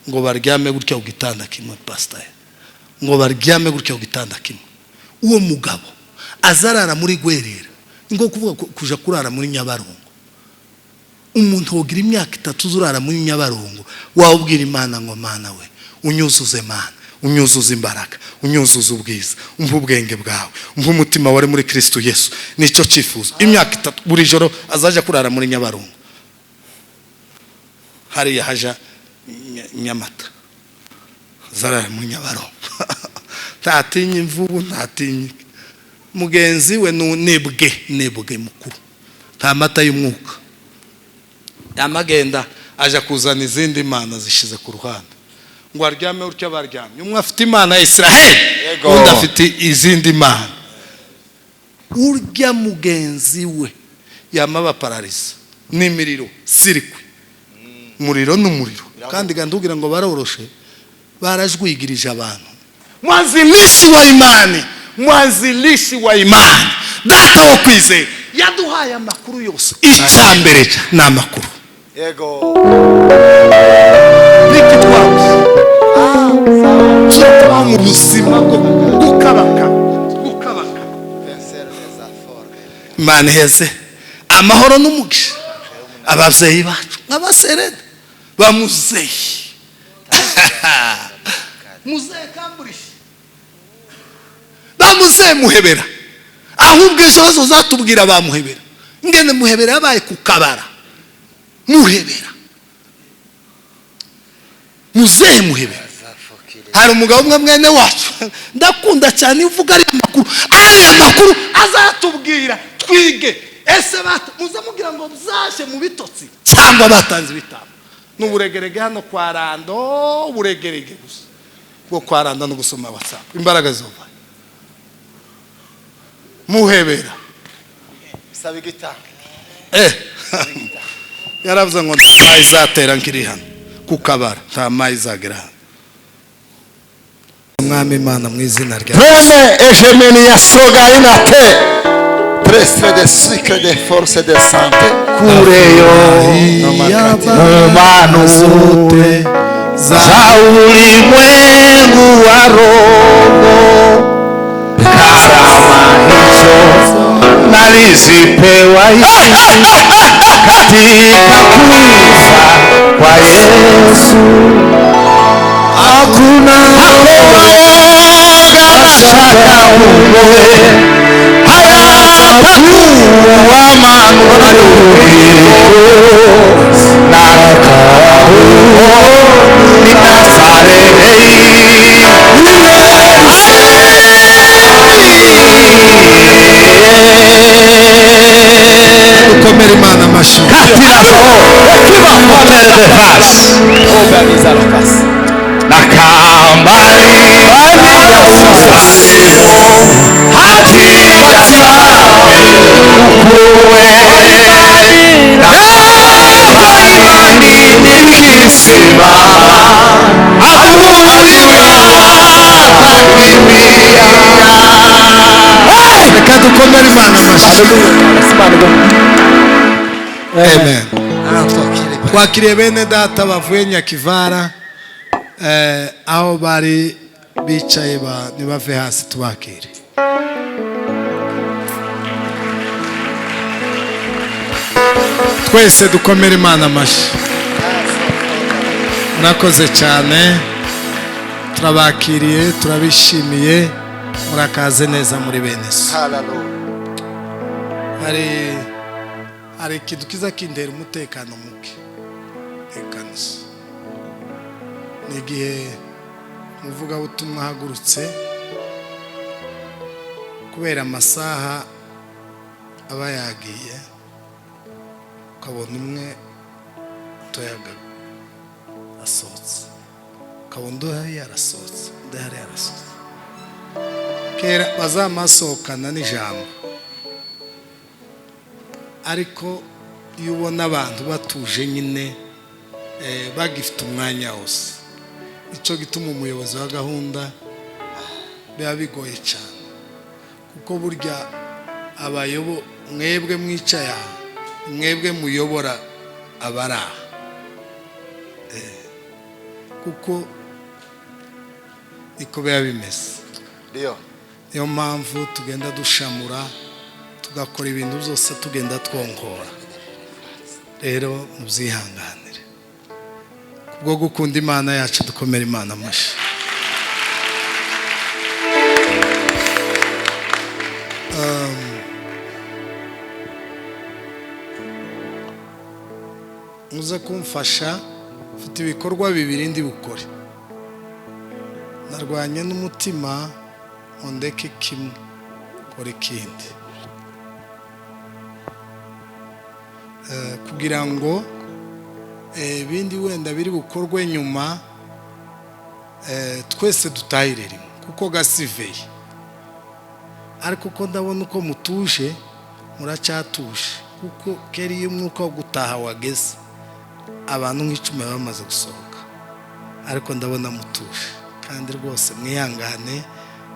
Ngo baryame gutya ku gitanda kimwe, pastor, ngo baryame gutya ku gitanda kimwe. Uwo mugabo azarara muri Gwerera, ni nko kuvuga kuja kurara muri Nyabarongo. Umuntu wogira imyaka 3 uzurara muri Nyabarongo, wawubwira Imana ngo: "Mana we, unyuzuze, Mana, unyuzuze imbaraga, unyuzuze ubwiza, umva ubwenge bwawe, umva umutima wari muri Kristo Yesu." Nicyo cyifuzo. Imyaka 3, buri joro azaja kurara muri Nyabarongo hariya haja Nyamata, azarara muri Nyabarongo. Ntatinya imvubu, ntatinya mugenzi we. Nibwe nibwe mukuru, nta mata y'umwuka. Yamagenda aja kuzana izindi mana zishize ku ruhande, ngo aryame utyo. Baryamye, umwe afite Imana ya Israheli, undi afite izindi mana. Urya mugenzi we yama baparariza n'imiriro sirikwi, umuriro n'umuriro. Kandi gandubwira ngo baroroshe, barajwigirije abantu. Mwanzilishi wa imani, mwanzilishi wa imani, Data wo kwizera, yaduhaye amakuru yose. Icya mbere ni amakuru. Niki twabuze? Tuba mu buzima bwo gukabaka, gukabaka. Imana iheze amahoro n'umugisha ababyeyi bacu nk'abasereda bamuzeyi, Muzehe Kamburishe, bamuzehe Muhebera. Ahubwo ejo hazo uzatubwira bamuhebera ngene Muhebera yabaye ku kabara. Muhebera, Muzehe Muhebera. Hari umugabo umwe mwene wacu ndakunda cyane, iyo uvuga ariya makuru, ariya makuru azatubwira twige. Ese muze mubwira ngo byaje mu bitotsi cyangwa batanze ibitambo? Ni uburegerege hano kwa Rando, uburegerege gusa bwo kwa Rando no gusoma WhatsApp. Imbaraga zova Muhebera. Saba igitanga. Yaravuze ngo nta mayi izatera nkiri hano ku kabara, nta mayi izagera hano. Umwami Imana, mu izina rya Prene egemenia soga inate. Prestre de sucre, de force, de santé. Kureyo zote za ulimwengu wa roho, karama hizo nalizipewa hizi katika kufa kwa Yesu. Hakuna Mashaka uwe hayatakuwa manukato na huo ni Nazarehi. Dukomere Imana amashyi. Katika Hotel de Paz Organiza la paz. Na kambali hatia ukuwe na imani nikisimama adui watakimbia. Reka dukomere Imana amashyi. Amen. Twakiriye bene Data bavuye Nyakivara, aho bari bicaye ntibave hasi, tubakire. Twese dukomere Imana amashyi. Murakoze cyane, turabakiriye, turabishimiye. Murakaze neza muri bene so. Hallelujah. Hari ikintu kiza kindera umutekano muke ekanisa, ni igihe umuvugabutumwa ahagurutse, kubera amasaha aba yagiye, ukabona umwe utoyaga asohotse, ukabona undi hari yarasohotse, undi hari yarasohotse. Kera bazamasohokana n'ijambo, ariko iyo ubona abantu batuje nyine, bagifite umwanya wose, icyo gituma umuyobozi wa gahunda biba bigoye cyane, kuko burya abayobo mwebwe mwicaye aha, mwebwe muyobora abari aha. Kuko niko biba bimeze. Ndio. Niyo mpamvu tugenda dushamura, tugakora ibintu byose tugenda twonkora. Rero mubyihanganire. Kubwo gukunda Imana yacu, dukomere Imana amashyi. Muze kumfasha, mfite ibikorwa bibiri ndi bukore. Narwanye n'umutima ngo ndeke kimwe kora ikindi, kugira ngo ibindi wenda biri bukorwe nyuma, twese dutahire rimwe, kuko gasiveye. Ariko uko ndabona uko mutuje, muracyatuje, kuko kera iyo umwuka wo gutaha wageze, abantu nk'icumi baba bamaze gusohoka. Ariko ndabona mutuje, kandi rwose mwihangane,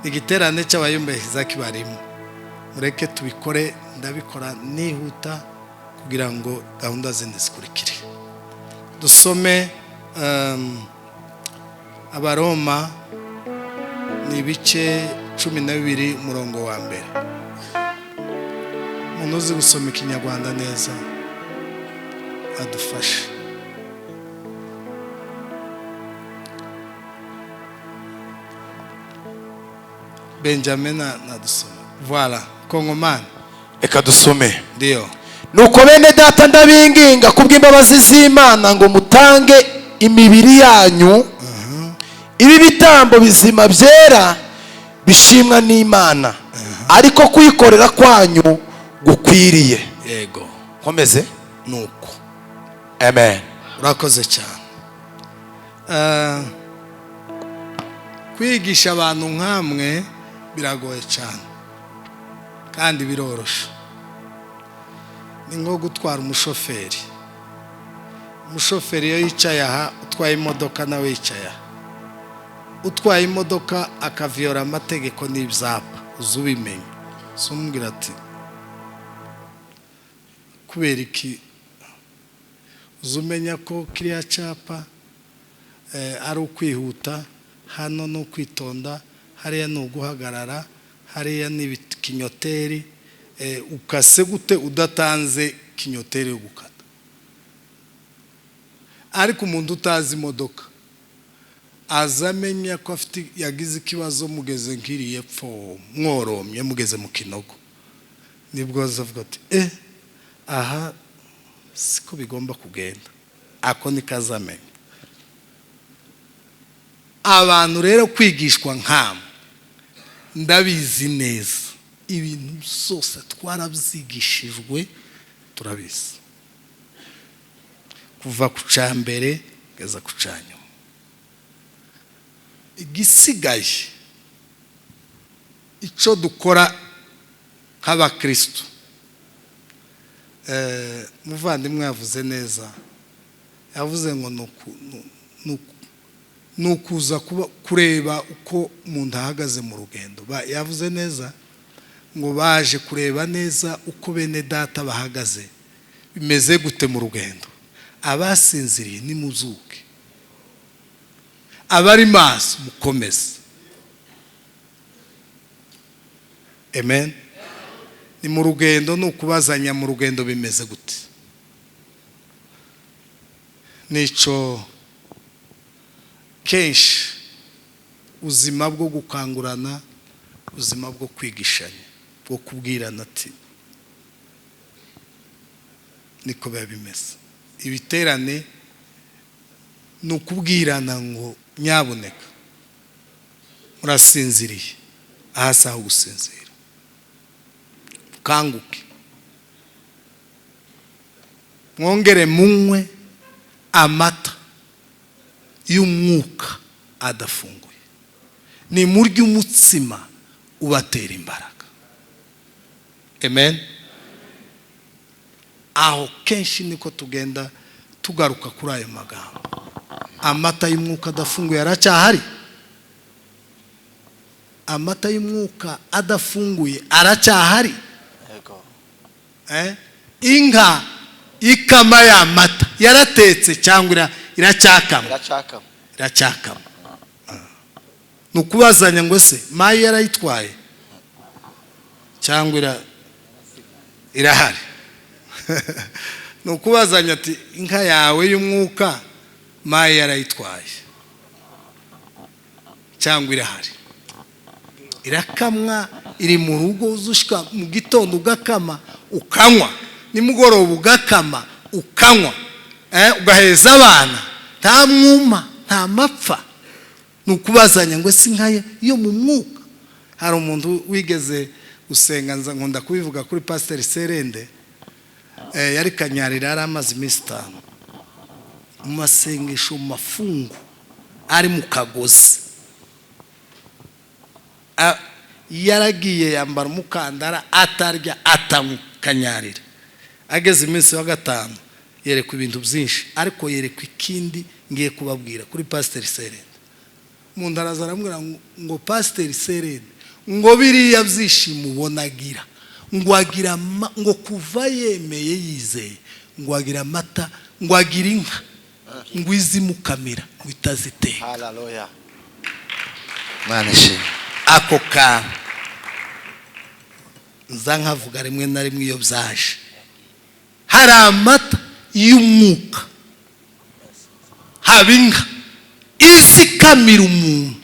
ni igiterane cy'abayumba kibarimo. Mureke tubikore, ndabikora nihuta kugira ngo gahunda zindi zikurikire. Dusome Abaroma, ni ibice 12, umurongo wa mbere. Umuntu uzi gusoma Ikinyarwanda neza adufashe. Benjamin nadusoma. Voilà, Kongomani. Reka dusome. Ndio. Nuko bene data, ndabinginga kubw'imbabazi z'Imana ngo mutange imibiri yanyu ibi bitambo bizima, byera, bishimwa n'Imana, ariko kwikorera kwanyu gukwiriye. Yego. Nkomeze? Nuko. Amen. Urakoze cyane. Kwigisha abantu nkamwe biragoye cyane kandi biroroshe. Ni nko gutwara umushoferi. Umushoferi iyo yicaye aha, utwaye imodoka nawe yicaye aha, utwaye imodoka akaviyora amategeko n'ibyapa, uza ubimenya, umubwira ati: "Kubera iki?" Uza umenya ko kiriya cyapa ari ukwihuta, hano ni ukwitonda, hariya ni uguhagarara, hariya ni kinyoteri. Ukase gute udatanze kinyoteri yo gukata? Ariko umuntu utazi imodoka aza amenya ko afite yagize ikibazo mugeze nk'iriye epfo, mworomye, mugeze mu kinogo, nibwo azavuga ati: "Eh, aha siko bigomba kugenda." Ako niko azamenya. Abantu rero kwigishwa nkamwe, ndabizi neza, ibintu byose twarabyigishijwe, turabizi kuva ku cya mbere kugeza ku cya nyuma. Igisigaye, icyo dukora nk'abakirisitu, muvandimwe yavuze neza, yavuze ngo ni ukuza kureba uko umuntu ahagaze mu rugendo. Yavuze neza ngo baje kureba neza uko bene data bahagaze, bimeze gute mu rugendo. Abasinziriye nimuzuke, abari maso mukomeze. Amen. Ni mu rugendo, ni ukubazanya mu rugendo bimeze gute. Nico kenshi ubuzima bwo gukangurana, ubuzima bwo kwigishanya, bwo kubwirana ati niko biba bimeze. Ibiterane ni ukubwirana ngo: "Nyabuneka, murasinziriye, aha si aho gusinzira, mukanguke, mwongere munywe amata y'umwuka adafunguye, ni murye umutsima ubatera imbaraga." Amen. Aho kenshi niko tugenda tugaruka kuri ayo magambo. Amata y'umwuka adafunguye aracyahari, amata y'umwuka adafunguye aracyahari. Inka ikama ya mata yaratetse cyangwa iracyakama? Iracakama. Iracyakama. Ni ukubazanya ngo se mayi yarayitwaye cyangwa irahari? Ni ukubazanya ati inka yawe y'umwuka mayi yarayitwaye cyangwa irahari? Irakamwa, iri mu rugo, uzushika mu gitondo ugakama ukanywa, nimugoroba ugakama ukanywa, ugaheza abana, nta mwuma, nta mapfa. Ni ukubazanya ngo si inka yo mu mwuka. Hari umuntu wigeze gusenga, nza nkunda kubivuga kuri Pasiteri Serende, yari Kanyarira, yari amaze iminsi 5 mu masengesho, mu mafungu, ari mu kagozi. Yaragiye yambara umukandara, atarya, atanywa, Kanyarira. Ageze iminsi wa gatanu yerekwa ibintu byinshi, ariko yerekwa ikindi ngiye kubabwira kuri Pasiteri Serende. Umuntu araza aramubwira ngo Pasiteri Serende, ngo biriya byishimo ubona agira, ngo agira ngo kuva yemeye yizeye, ngo agira amata, ngo agira inka, ngo izimukamira, ngo itaziteka. Haleluya. Mana ishimwe. Ako kantu nza nkavuga rimwe na rimwe iyo byaje. Hari amata y'umwuka, haba inka izikamira umuntu,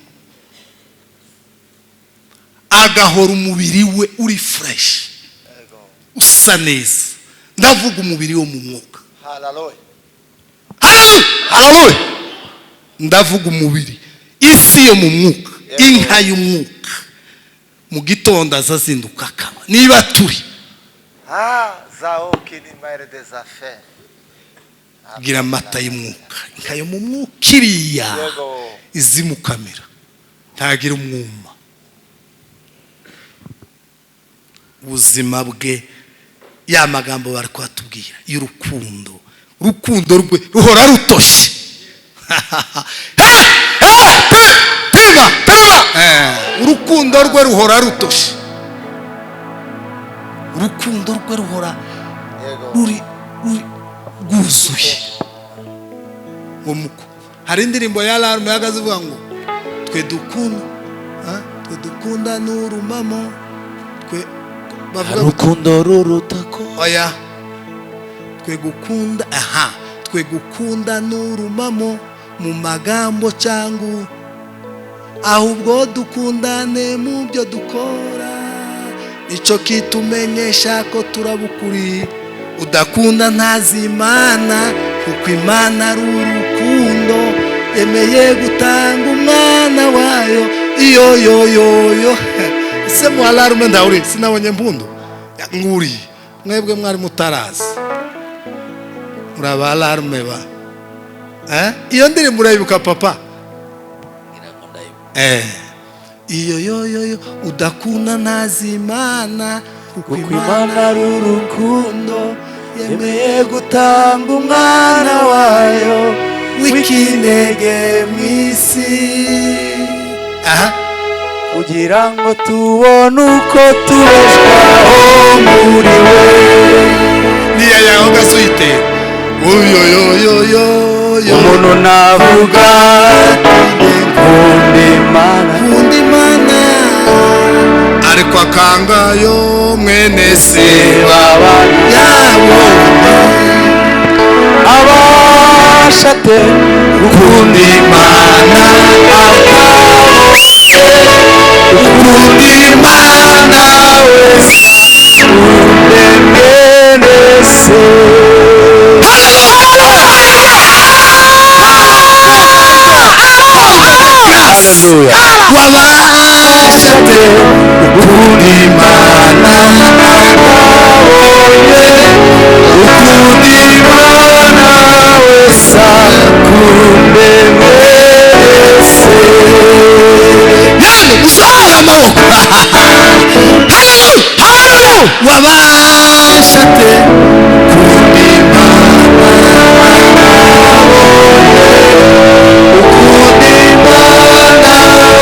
agahora umubiri we uri fresh, usa neza. Ndavuga umubiri wo mu mwuka. Haleluya. Haleluya! Ndavuga umubiri, isi yo mu mwuka, inka y'umwuka. Mu gitondo azazinduka akaba niba turi Ah, zao kini maire des affaires. gira amata y'umwuka, inka yo mu mwuka iriya Yego. izimukamira, ntagira umwuma. Ubuzima bwe, ya magambo bari kuhatubwira y'urukundo, urukundo rwe ruhora rutoshye. Pima pima. Urukundo rwe ruhora rutoshye, urukundo rwe ruhora Yego. ruri rwuzuye. Ngo muko hari indirimbo ya Alarme ihagaze ivuga ngo twe dukunda, twe dukunda n'urumamo, twe bavuga Urukundo ruruta ko oya, twe gukunda, aha, twe gukunda n'urumamo mu magambo cyangwa, ahubwo dukundane mu byo dukora, nicyo kitumenyesha ko turabukuri. Udakunda ntazi Imana, kuko Imana ari urukundo, yemeye gutanga umwana wayo. Iyo yo yo yo ese mu Alarme ndawuri sinabonye mpundu nguriye. Mwebwe mwari mutarazi, muraba Alarme ba iyo ndirimbo urayibuka papa? Iyo yo yo yo udakunda ntazi Imana, kuko Imana ari urukundo, yemeye gutanga umwana wayo w'ikinege mu isi, aha, kugira ngo tubone uko tubeshwaho muri we. Niya yawe gasuyitera uyo yo yo yo yo. Umuntu navuga nkunda Imana, nkunda Imana, ariko akangayo mwene se babana yabonye, abasha te ukunda Imana akabonye, ukunda Imana wese mwene se. Haleluya. Wabasha te ukunda Imana Abonye ukunda Imana wese akunde mwene se. Yale muzamuye amaboko. Haleluya, haleluya! Wabasha te ukunda Imana Ukunda Imana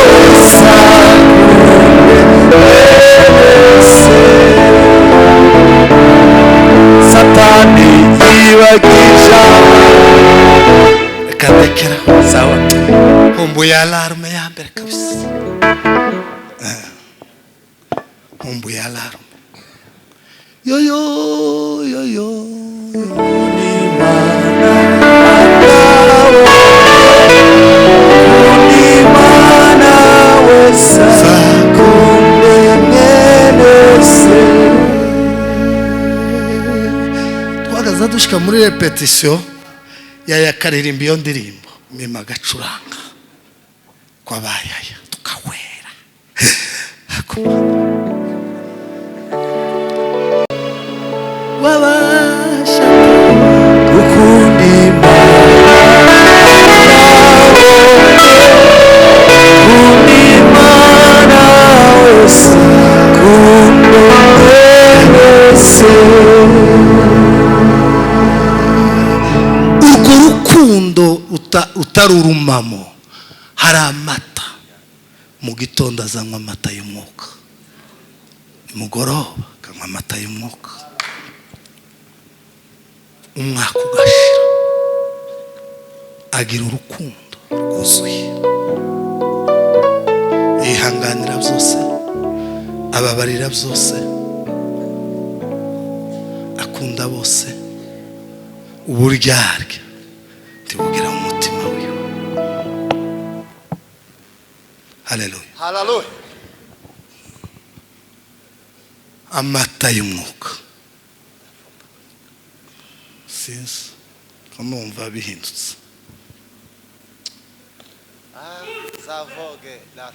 wese akunde mwene se. Satani yibagije reka ndekera. Sawa. Nkumbuye alarme ya mbere kabisa. Nkumbuye alarme. Yo yo yo yo twagaza dushika muri repetition yaya karirimba iyo ndirimbo mima agacuranga kwabayaya tukawera. Wabasha Ukunda Imana, ukunda Imana wese, ukunda wese. Urwo rukundo utarurumamo hari amata. Mu gitondo azanywa amata y'umwuka, nimugoroba akanywa amata y'umwuka, umwaka ugashira agira urukundo rwuzuye, yihanganira byose, ababarira byose, akunda bose, uburyarya ntibugera mu mutima wiwe. Haleluya, Hallelujah. Amata y'umwuka sinzi ko numva bihindutse. Zavoge la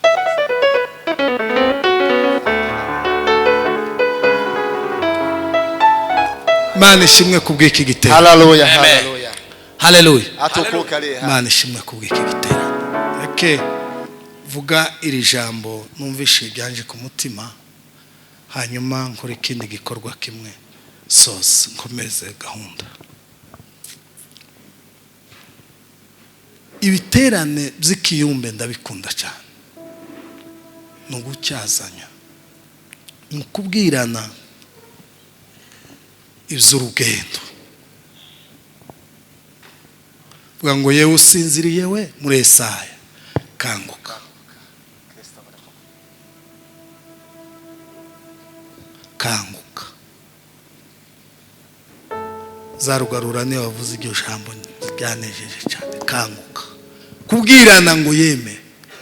Mana ishimwe kubw'iki gitero. Hallelujah. Hallelujah. Haleluya. Atukuka aliye hai. Mana ishimwe kubw'iki gitero. Reke vuga iri jambo numvishe ryanje ku mutima, hanyuma nkore ikindi gikorwa kimwe sose nkomeze gahunda. Ibiterane by'ikiyumbe ndabikunda cyane, ni ugucyazanya, ni ukubwirana iby'urugendo. Vuga ngo yewe usinziriye we muri Yesaya, kanguka. Kanguka. Zarugarura niyo wavuze iryo jambo ryanejeje cyane. Kanguka. Kubwirana ngo yeme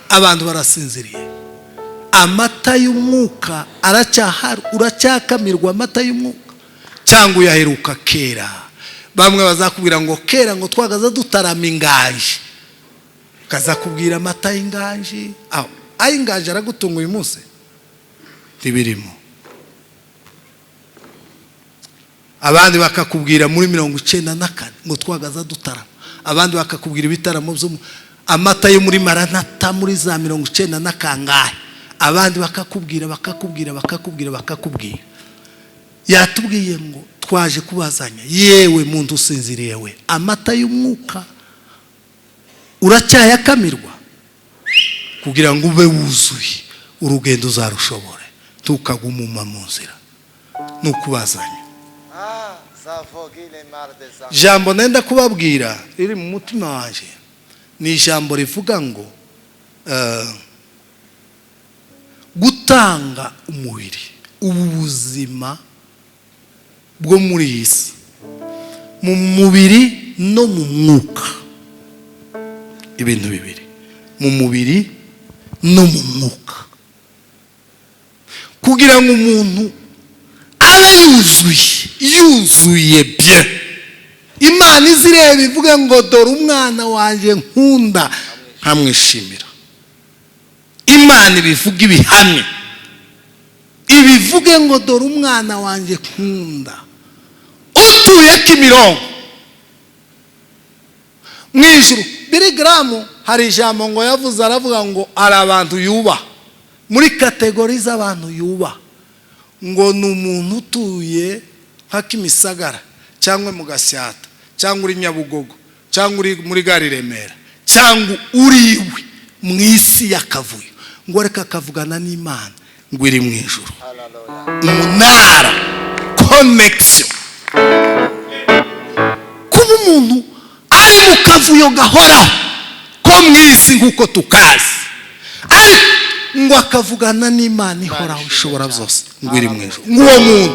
abantu barasinziriye, amata y'umwuka aracyahari, uracyakamirwa amata y'umwuka cyangwa uyaheruka kera. Bamwe bazakubwira ngo kera ngo twagaza dutarama inganji, ukazakubwira amata y'inganji. Aho ay'inganji aragutunga uyu munsi ntibirimo. Abandi bakakubwira muri 94 ngo twagaza dutarama, abandi bakakubwira ibitaramo byo amata yo muri Maranata muri za 90 na kangahe, abandi bakakubwira bakakubwira bakakubwira bakakubwira. Yatubwiye ngo twaje kubazanya, yewe muntu usinziriye we, amata y'umwuka uracyayakamirwa kugira ngo ube wuzuye, urugendo uzarushobore, tukagumuma mu nzira. Nukubazanya jambo nenda kubabwira riri mu mutima wanje ni ijambo rivuga ngo gutanga umubiri, ubu buzima bwo muri iyi si, mu mubiri no mu mwuka, ibintu bibiri, mu mubiri no mu mwuka, kugira ngo umuntu abe yuzuye, yuzuye bien. Imana izireba ivuge ngo dore umwana wanjye nkunda nkamwishimira. Imana ibivuga ibihamye, ibivuge ngo dore umwana wanjye nkunda utuye Kimironko mu ijuru. Billy Graham hari ijambo ngo yavuze, aravuga ngo ari abantu yubaha, muri kategori z'abantu yubaha, ngo ni umuntu utuye nka Kimisagara cyangwa mu Gasyata cyangwa uri Nyabugogo cyangwa uri muri gare Remera cyangwa uri iwe mu isi y'akavuyo, ngo reka akavugana n'Imana ngo iri mu ijuru. Umunara connection, kuba umuntu ari mu kavuyo gahoraho ko Ko mu isi nk'uko tukazi, ariko ngo akavugana n'Imana ihoraho ishobora byose, ngo iri mu ijuru, ngo uwo muntu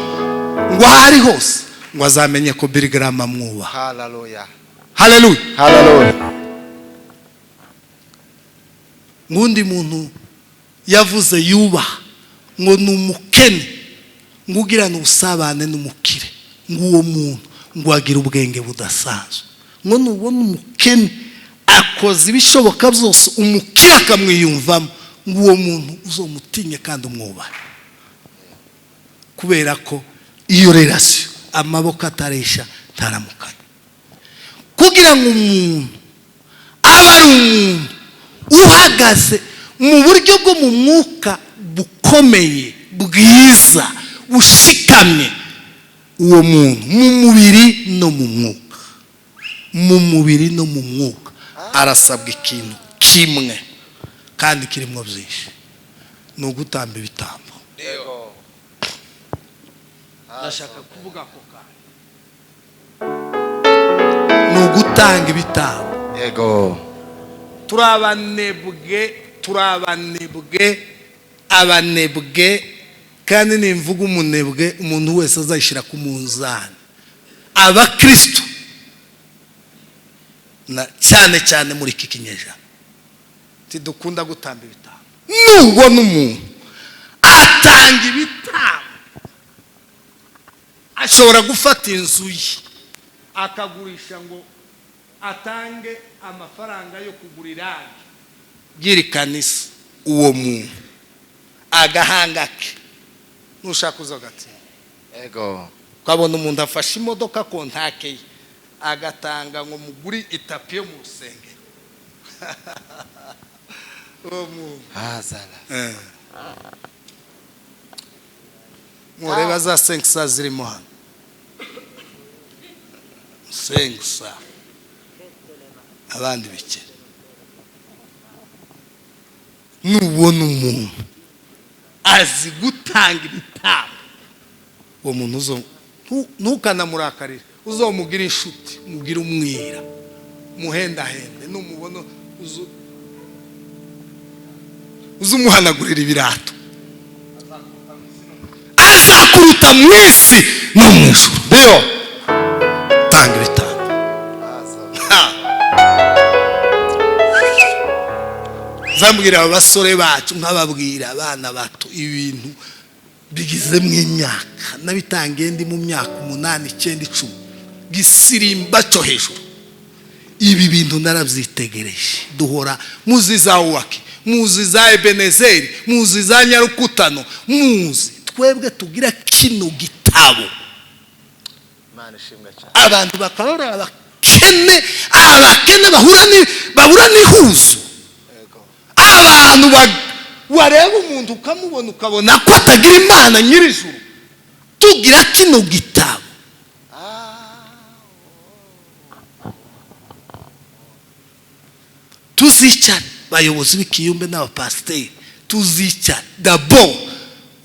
ngo aho ari hose ngo azamenye ko Billy Graham amwubaha. Hallelujah. Haleluya. Hallelujah. Ngo undi muntu yavuze yubaha ngo ni umukene ngo ugirane ubusabane n'umukire, ngo uwo muntu ngo agira ubwenge budasanzwe. Ngo nubona umukene akoze ibishoboka byose, umukire akamwiyumvamo, ngo uwo muntu uzomutinye kandi umwubahe, kubera ko iyo relation amaboko ataresha ntaramukanya. Kugira ngo umuntu abe ari umuntu uhagaze mu buryo bwo mu mwuka bukomeye, bwiza, bushikamye, uwo muntu mu mubiri no mu mwuka, mu mubiri no mu mwuka, arasabwa ikintu kimwe kandi kirimo byinshi, ni ugutamba ibitambo. Ndashaka kuvuga ako kantu, ni ugutanga ibitambo. Turi abanebwe, turi abanebwe, abanebwe. Kandi nimvuga umunebwe, umuntu wese azayishyira ku munzani. Abakristo na cyane cyane muri iki kinyejana tidukunda gutamba ibitambo. Nubona umuntu atanga ibitambo, ashobora gufata inzu ye akagurisha ngo atange amafaranga yo kugura irangi ry'iri kanisa, uwo muntu agahanga ke nushaka uza agatsinda. Ukabona umuntu afashe imodoka kontake ye, agatanga ngo mugure itapi yo mu rusengero, uwo muntu Hazala. Mureba za 500 zirimo hano, 500, abandi bikere. Nubona umuntu azi gutanga ibitambo, uwo muntu uzo ntukanamurakarire, uzomugire inshuti, mugire umwira, muhendahende. Numubona uzumuhanagurira ibirato, azakuruta mu isi no mu ijuru. Ndio. Tanga ibitambo. Ha! Zambwira aba basore bacu, nkababwira abana bato, ibintu bigizemo imyaka nabitangiye ndi mu myaka 8, 9, 10, gisirimba cyo hejuru. Ibi bintu narabyitegereje. Duhora muzi za waki, muzi za Ebenezeri, muzi za Nyarukutano, muzi twebwe tugira kino gitabo. Imana ishimwe cyane. Abantu bakaba abakene, abakene bahura ni babura n'ihuzo. Abantu wareba umuntu ukamubona, ukabona ko atagira Imana nyir'ijuru. Tugira kino gitabo, tuzicara bayobozi b'ikiyumbe n'abapasiteri, tuzicara dabo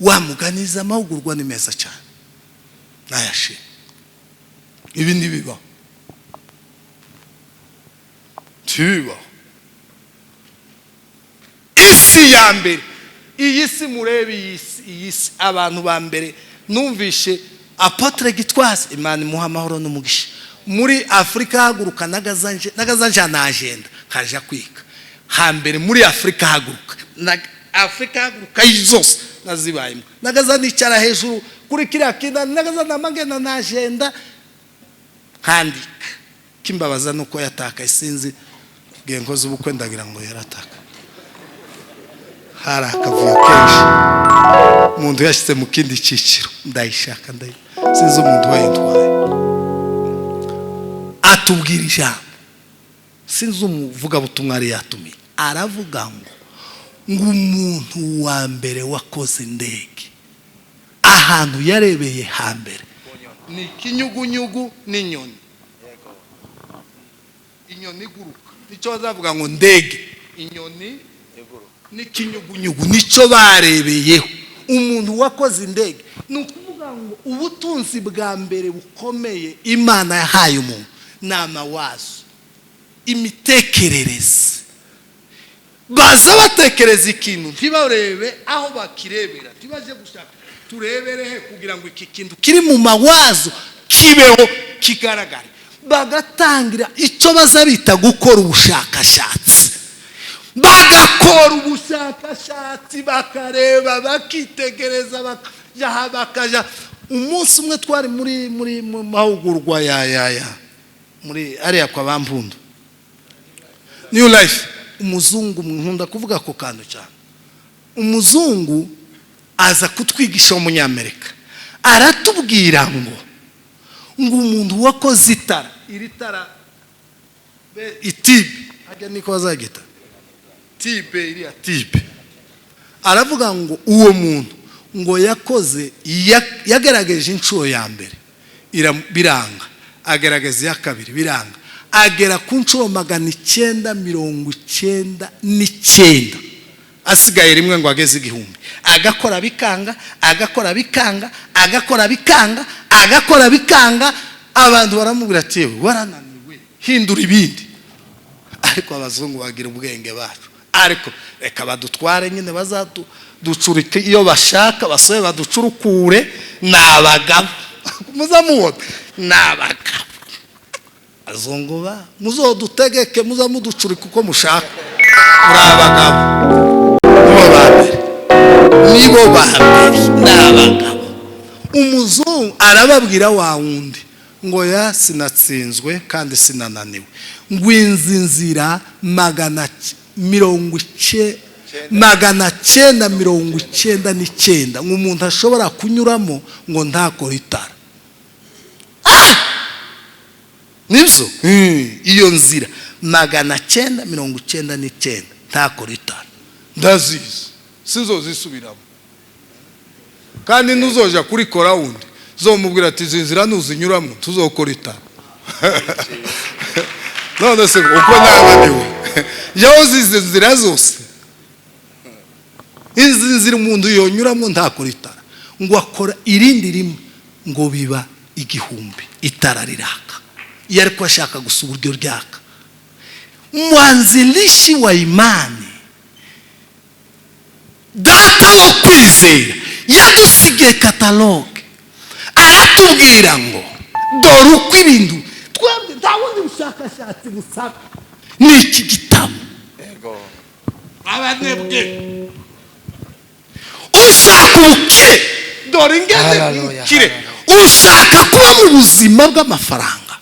wamuganiza. Amahugurwa ni meza cyane, nayashima. Ibi ntibibaho, ntibibaho. Isi ya mbere, iyi si murebe, iyi si, iyi si, abantu ba mbere numvishe apôtre Gitwaza, Imana imuha amahoro n'umugisha, muri Afurika haguruka nagazanje na agenda kaja kwiga hambere muri Afurika haguruka na Afurika haguruka zose nazibayemo. Nagaza nicara hejuru kuri kiriya kintu, nagaza namagenda na agenda nkandika. Kimbabaza nuko yatakaye, sinzi ngiye nkoze ubukwe, ndagira ngo yarataka. Hari akavuyo kenshi, umuntu yashyize mu kindi cyiciro. Ndayishaka, ndayi sinzi umuntu wayitwaye. Atubwira ijambo, sinzi umuvugabutumwa yari yatumiye, aravuga ngo umuntu wa mbere wakoze indege, ahantu yarebeye hambere ni ikinyugunyugu n'inyoni, inyoni iguruka. Nicyo bazavuga ngo ndege, inyoni n'ikinyugunyugu nicyo barebeyeho umuntu wakoze indege. Ni ukuvuga ngo ubutunzi bwa mbere bukomeye Imana yahaye umuntu ni amawazo, imitekerereze. Baza batekereza ikintu, ntibarebe aho bakirebera, ntibaje gushaka turebere he kugira ngo iki kintu kiri mu mawazo kibeho, kigaragare. Bagatangira icyo baza bita gukora ubushakashatsi, bagakora ubushakashatsi, bakareba, bakitegereza, bakajya aha, bakajya. Umunsi umwe twari muri mu mahugurwa ya muri ariya kwa Bampundu, New Life. Umuzungu, nkunda kuvuga ako kantu cyane, umuzungu aza kutwigisha w'Umunyamerika, aratubwira ngo umuntu wakoze itara, iri tara itube hajya niko bazagita tube, iriya tube, aravuga ngo uwo muntu ngo yakoze yagerageje inshuro ya mbere biranga, agerageza iya kabiri biranga, agera ku nshuro 999, asigaye rimwe ngo ageze 1000, agakora bikanga, agakora bikanga, agakora bikanga, agakora bikanga. Abantu baramubwira ati: "Yewe, warananiwe, hindura ibindi." Ariko abazungu bagira ubwenge bacu, ariko reka badutware nyine, bazaducurike iyo bashaka, basobe baducurukure. Ni abagabo, muzamubona, ni abagabo azungu ba muzodutegeke, muzamuducurike uko mushaka. Muri abagabo, nibo ba mbere, nibo ba mbere, ni abagabo. Umuzungu arababwira wa wundi ngo ya sinatsinzwe kandi sinananiwe, ngo inzi nzira 999 ngo umuntu ashobora kunyuramo ngo ntakore itara. Ah! Nibyo. Iyo nzira 999 ntakore itara ndazizi, sinzozisubiramo, kandi nuzoja kurikora wundi zomubwira ati: "Izi nzira nuzinyuramo tuzokora itara." None se uko nananiwe, yahoze izi nzira zose, izi nzira umuntu yonyuramo ntakora itara, ngo akora irindi rimwe ngo biba 1000, itara riraka iyo ariko ashaka gusa uburyo ryaka. Mwanzilishi wa imani, data wo kwizera, yadusigiye catalogue, aratubwira ngo dore uko ibintu. Twebwe nta bundi bushakashatsi busaba, ni iki gitabo. Abanebwe, ushaka ubukire, dore ingene Hallelujah, ubukire. Ushaka kuba mu buzima bw'amafaranga,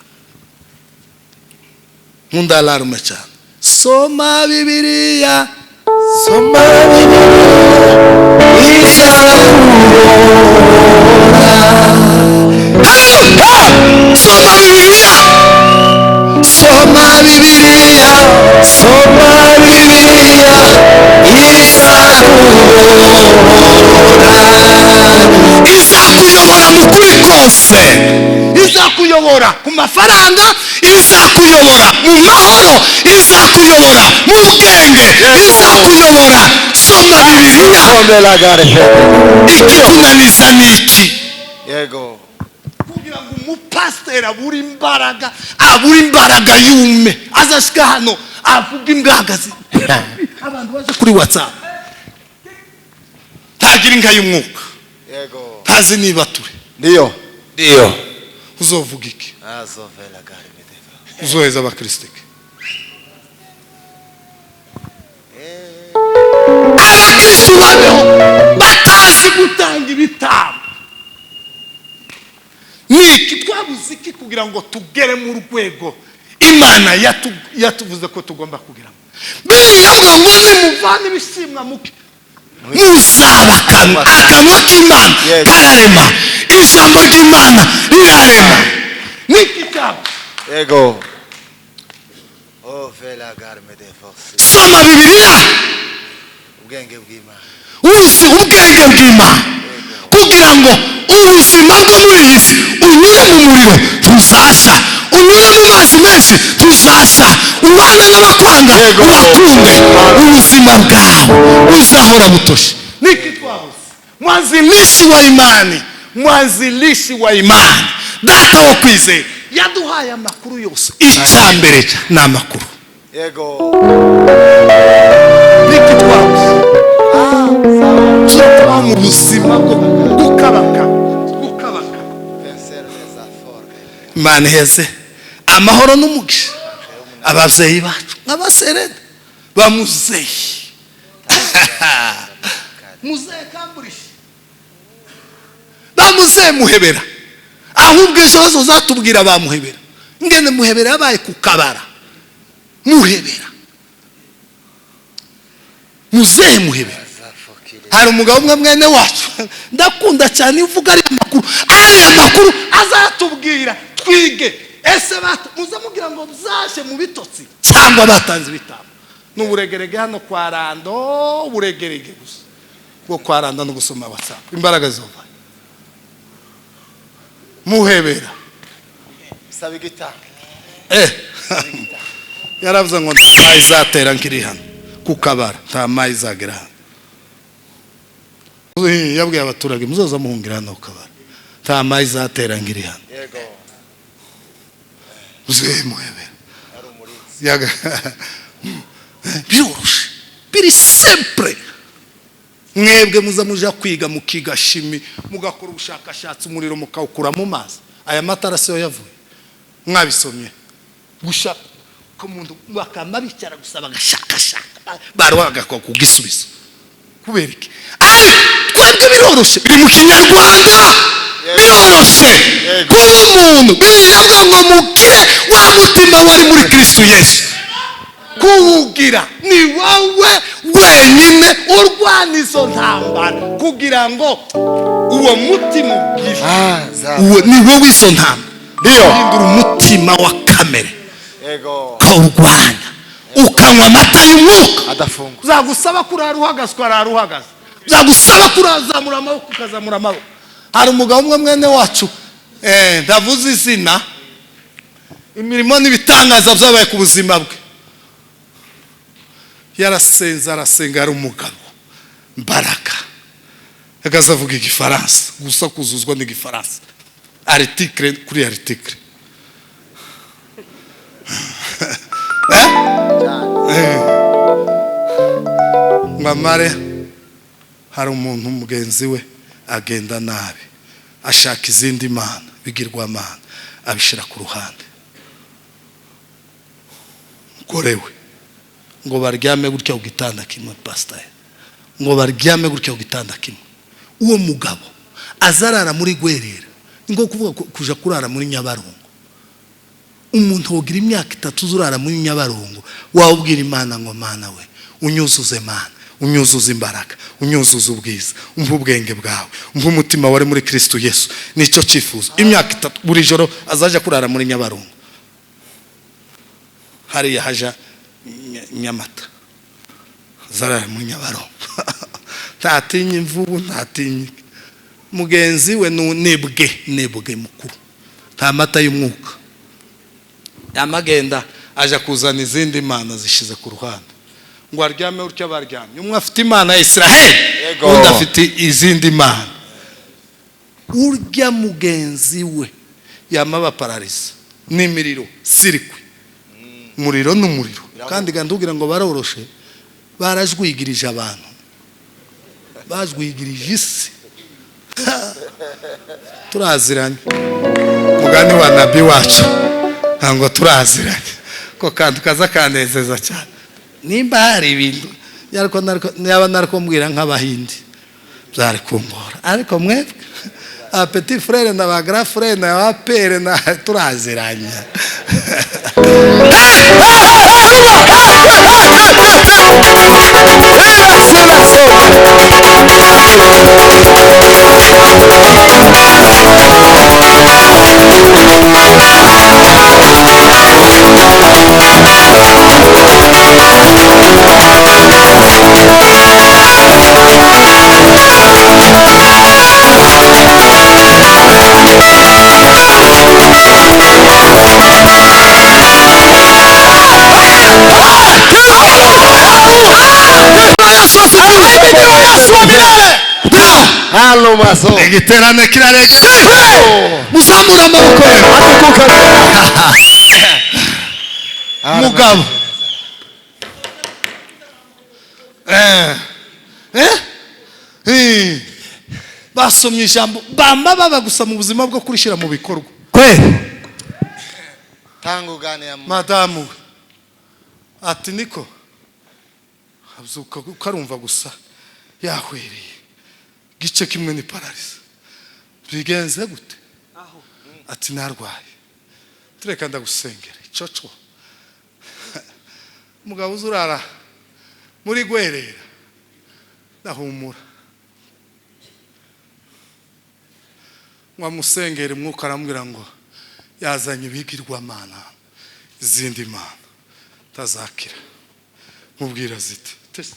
nkunda alarme cyane, soma Bibiliya. Soma Bibiliya izakuyobora. Haleluya! Soma Bibiliya, soma Bibiliya. Soma Bibiliya izakuyobora. Izakuyobora mu kuri kose, izakuyobora ku mafaranga, izakuyobora mu mahoro, izakuyobora mu bwenge, izakuyobora. Soma Bibiliya. Ikikunaniza ni iki? Yego. Kugira ngo umupasiteri abure imbaraga, abure imbaraga yume, azashyika hano avuga imbaraga abantu baje kuri WhatsApp, ntagira inka y'umwuka. Yego. Ntazi niba ture. Ndiyo. Ndiyo. Uzovuga iki? Uzoheza abakirisitike, abakristu babeho batazi gutanga ibitambo. Ni iki twabuze iki kugira ngo tugere mu rwego Imana yatuvuze ko tugomba kugeramo? Biriya ngo nimuvane ibishimwa muke muzaba akanwa, akanwa k'Imana kararema, ijambo ry'Imana rirarema. Niki cyabo? Yego. Oh, vela garme de force. Soma Bibiliya. Ubwenge bw'Imana. Uzi ubwenge bw'Imana kugira ngo ubuzima bwo muri iyi si, unyure mu muriro ntuzashya, unyure mu mazi menshi ntuzashya, ubane n'abakwanga ubakunde, ubuzima bwawe buzahora butoshye. Niki twabuze? Mwanzilishi wa imani, mwanzilishi wa imani, data wo kwizera, yaduhaye amakuru yose. Icya mbere ni amakuru. Yego. Mu buzima bwo gukabaka, gukabaka. Imana iheze amahoro n'umugisha ababyeyi bacu nk'abasereda bamuzeyi muzehe kamburishe, bamuzehe Muhebera. Ahubwo ejo hazo uzatubwira bamuhebera ngene Muhebera yabaye ku kabara. Muhebera, muzehe Muhebera. Hari umugabo umwe mwene wacu ndakunda cyane, uvuga ariya makuru, ariya makuru azatubwira twige. Ese muze mubwira ngo byashe mu bitotsi cyangwa batanze ibitambo? Ni uburegerege hano kwa Rando, uburegerege gusa bwo kwa Rando no gusoma WhatsApp. Imbaraga zova Muhebera. Saba igitanga. Yaravuze ngo nta mayi izatera nkiri hano ku kabara, nta mayi izagera hano. Yabwiye abaturage: "Muzoza muhungira hano ku kabara, nta mayi izatera nkiri hano." Muzehe Muhebera. Biroroshe, biri simple. Mwebwe muza muja kwiga, mukiga chimie, mugakora ubushakashatsi, umuriro mukawukura mu mazi. Aya matara siyo yavuye? Mwabisomye gushaka ko umuntu bakama bicara gusa bagashakashaka, baruha bagakora ku gisubizo. Kubera iki? Ariko twebwe biroroshe, biri mu Kinyarwanda, biroroshe kuba umuntu. Biravuga ngo mugire wa mutima wari muri Kristo Yesu. Kuwugira ni wowe wenyine urwana izo ntambara kugira ngo uwo mutima ugire. Uwo ni wowe, izo ntambara. Ndiyo. Uhindura umutima wa kamere, Yego. ukawurwanya, ukanywa amata y'umwuka. Adafungwa. Byagusaba kurara uhagaze, ukarara uhagaze. Byagusaba kurazamura amaboko, ukazamura amaboko. Hari umugabo umwe mwene wacu, ndavuze izina, imirimo n'ibitangaza byabaye ku buzima bwe. Yarasenze, arasenga. Ari umugabo mbaraga, akaza avuga Igifaransa gusa, kuzuzwa n'igifaransa, article kuri article. Eh? Eh. Mamare hari umuntu mugenzi we agenda nabi, ashaka izindi mana, bigirwamana, abishyira ku ruhande. Umugore we ngo baryame gutya ku gitanda kimwe, pasiteri, ngo baryame gutya ku gitanda kimwe. Uwo mugabo azarara muri Gwerera, ni nko kuvuga kuja kurara muri Nyabarongo. Umuntu wogira imyaka 3 uzurara muri Nyabarongo, wawubwira Imana ngo: "Mana we, unyuzuze, Mana, unyuzuze imbaraga, unyuzuze ubwiza, umva ubwenge bwawe, umva umutima wari muri Kristo Yesu." Nicyo cyifuzo. Imyaka 3, buri joro azaja kurara muri Nyabarongo hariya haja Nyamata, azarara muri Nyabarongo, ntatinya imvubu, ntatinya. Mugenzi we nibwe nibwe mukuru, nta mata y'umwuka. Yamagenda aja kuzana izindi mana, zishize ku ruhande, ngo aryame utyo baryamye. Umwe afite Imana ya Israheli, undi afite izindi mana. Urya mugenzi we yama baparariza n'imiriro sirikwi, umuriro n'umuriro. Kandi gandubwira ngo baroroshe, barajwigirije abantu, bajwigirije isi. Turaziranye, mugani wa nabi wacu, ntabwo turaziranye ko kantu kaza kanezeza cyane. Nimba hari ibintu yaba nariko mbwira nk'abahindi byari kumbora, ariko mwebwe a petit frère na ba grand frère na ba père na turaziranye. Yesu wa milele. Halo maso. Igiterane kiraregera, muzamura amaboko. Mugabo, eh eh eh. Basomye ijambo bamba baba gusa mu buzima bwo kurishyira mu bikorwa. Kweli. Tangu gani ya Madamu we ati niko abyuka ukarumva gusa yahwereye gice kimwe ni paralysie, bigenze gute? Ati narwaye, tureka ndagusengera icoco. Umugabo uza urara muri gwerera ndahumura ngo amusengere, umwuka aramubwira ngo yazanye ibigirwamana, izindi mana tazakira. Mubwira ziti tese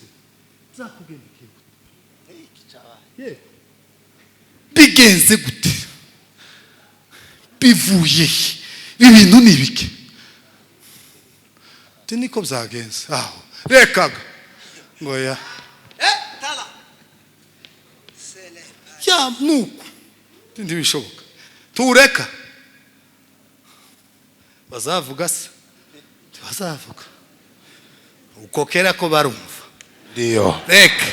zakugendekeye gute? Bigenze gute? Bivuye he? Ibi bintu ni ibiki? Ati niko byagenze aho rekaga ngo ya ya nuko ntibishoboka, tureka bazavuga se ntibazavuga uko kera ko barumva. Ndio. Reka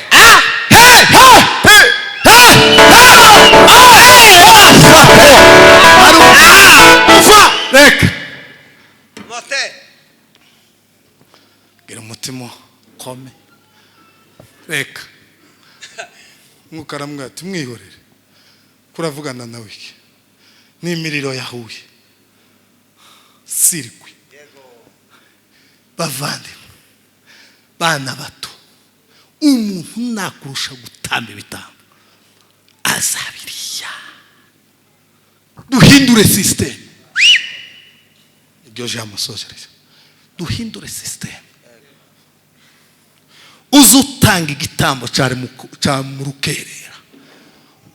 reka gira umutima kome, reka. Mwuka aramubwira ati mwihorere, kuravugana nawe iki n'imiriro yahuye sirikwi. Bavandimwe, bana bato, umuntu nakurusha gutamba ibitambo azabiriya. Duhindure système, iryo jambo sojereza, duhindure système. Uze utanga igitambo cyari cya mu rukerera,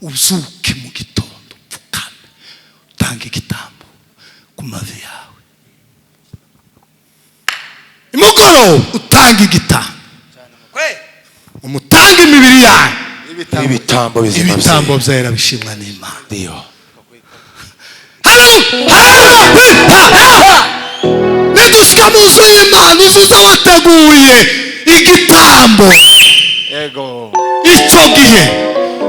uzuke mu gitondo upfukame utange igitambo ku mavi yawe, imugoroba utange igitambo, umutange imibiri yawe Ibitambo bizima. Ibitambo byera bishimwa n'Imana. Ndio. Nidushika mu nzu y'Imana uzuza wateguye igitambo. Yego. Icyo gihe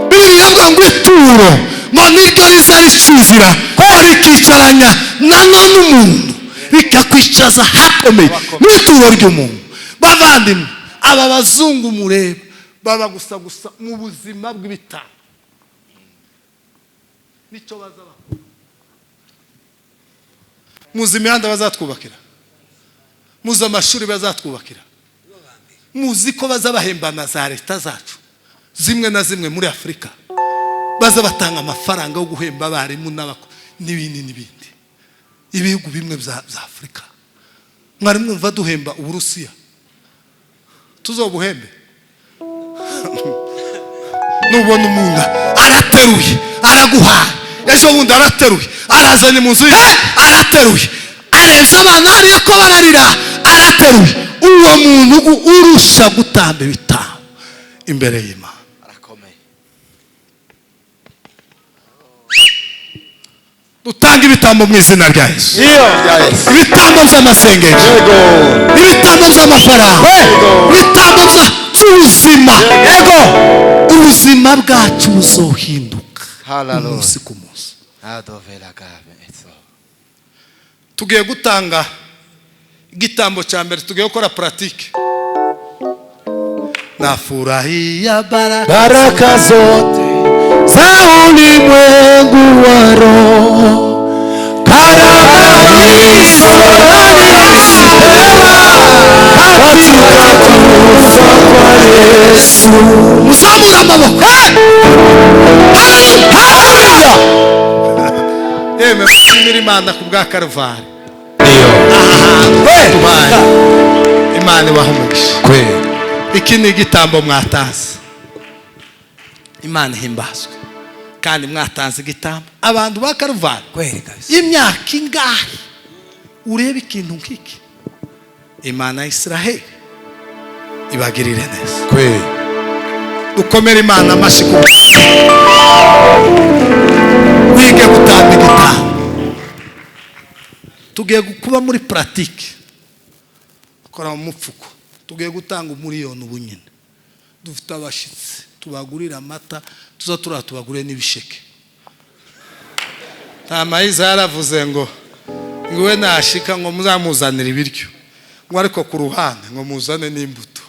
Bibiliya ivuga ngo ituro ngo niryo riza ricizira ko rikicaranya na none umuntu rikakwicaza hakomeye n'ituro ry'umuntu. Bavandimwe, aba bazungu mureba baba gusa gusa mu buzima bw'ibitambo, nicyo baza bakora. Muzi imihanda bazatwubakira, muzi amashuri bazatwubakira, muzi ko baza bahembana za leta zacu zimwe na zimwe muri Afurika, baza batanga amafaranga yo guhemba abarimu n'abako n'ibindi n'ibindi. Ibihugu bimwe bya Afurika mwari mwumva duhemba Uburusiya? Tuzobuhembe? Nubona umuntu arateruye araguhaye, ejo bundi arateruye arazanye mu nzu ye, arateruye arebye abana hariya ko bararira, arateruye, uwo muntu urusha gutamba ibitambo imbere y'Imana. Arakomeye. Dutanga ibitambo mu izina rya Yesu. Ndio. Ya Yesu. Ibitambo by'amasengesho, Yego. ibitambo by'amafaranga, ibitambo by'ubuzima. Yego. Ubuzima bwacu buzohinduka Hallelujah. umunsi ku munsi. Adovela gabe etso. Tugiye gutanga igitambo cya mbere, tugiye gukora pratique. Nafurahia baraka Baraka zote za ulimwengu wa roho, karama hizo katika kufa kwa Yesu. Muzamura amaboko. Haleluya! Yemwe, mushimire Imana ku bwa Karuvari. Ndio. Tubaye Imana ibaha umugisha. Kweli. Iki ni igitambo mwatanze, Imana ihimbazwe. Kandi mwatanze igitambo abantu ba Karuvari. Kweli kabisa. Imyaka ingahe ureba ikintu nk'iki? Imana ya Israheli ibagirire neza. Kweli. Dukomere Imana amashyi ku wige gutamba igitambo. Tugiye kuba muri pratique, kora mu mupfuko, tugiye gutanga umuriyoni ubu nyine. Dufite abashyitsi. Tubagurire amata, tuza turaha tubagurire n'ibisheke. Nta mayiza yaravuze ngo we nashika ngo muzamuzanire ibiryo, ngo ariko ku ruhande ngo muzane n'imbuto.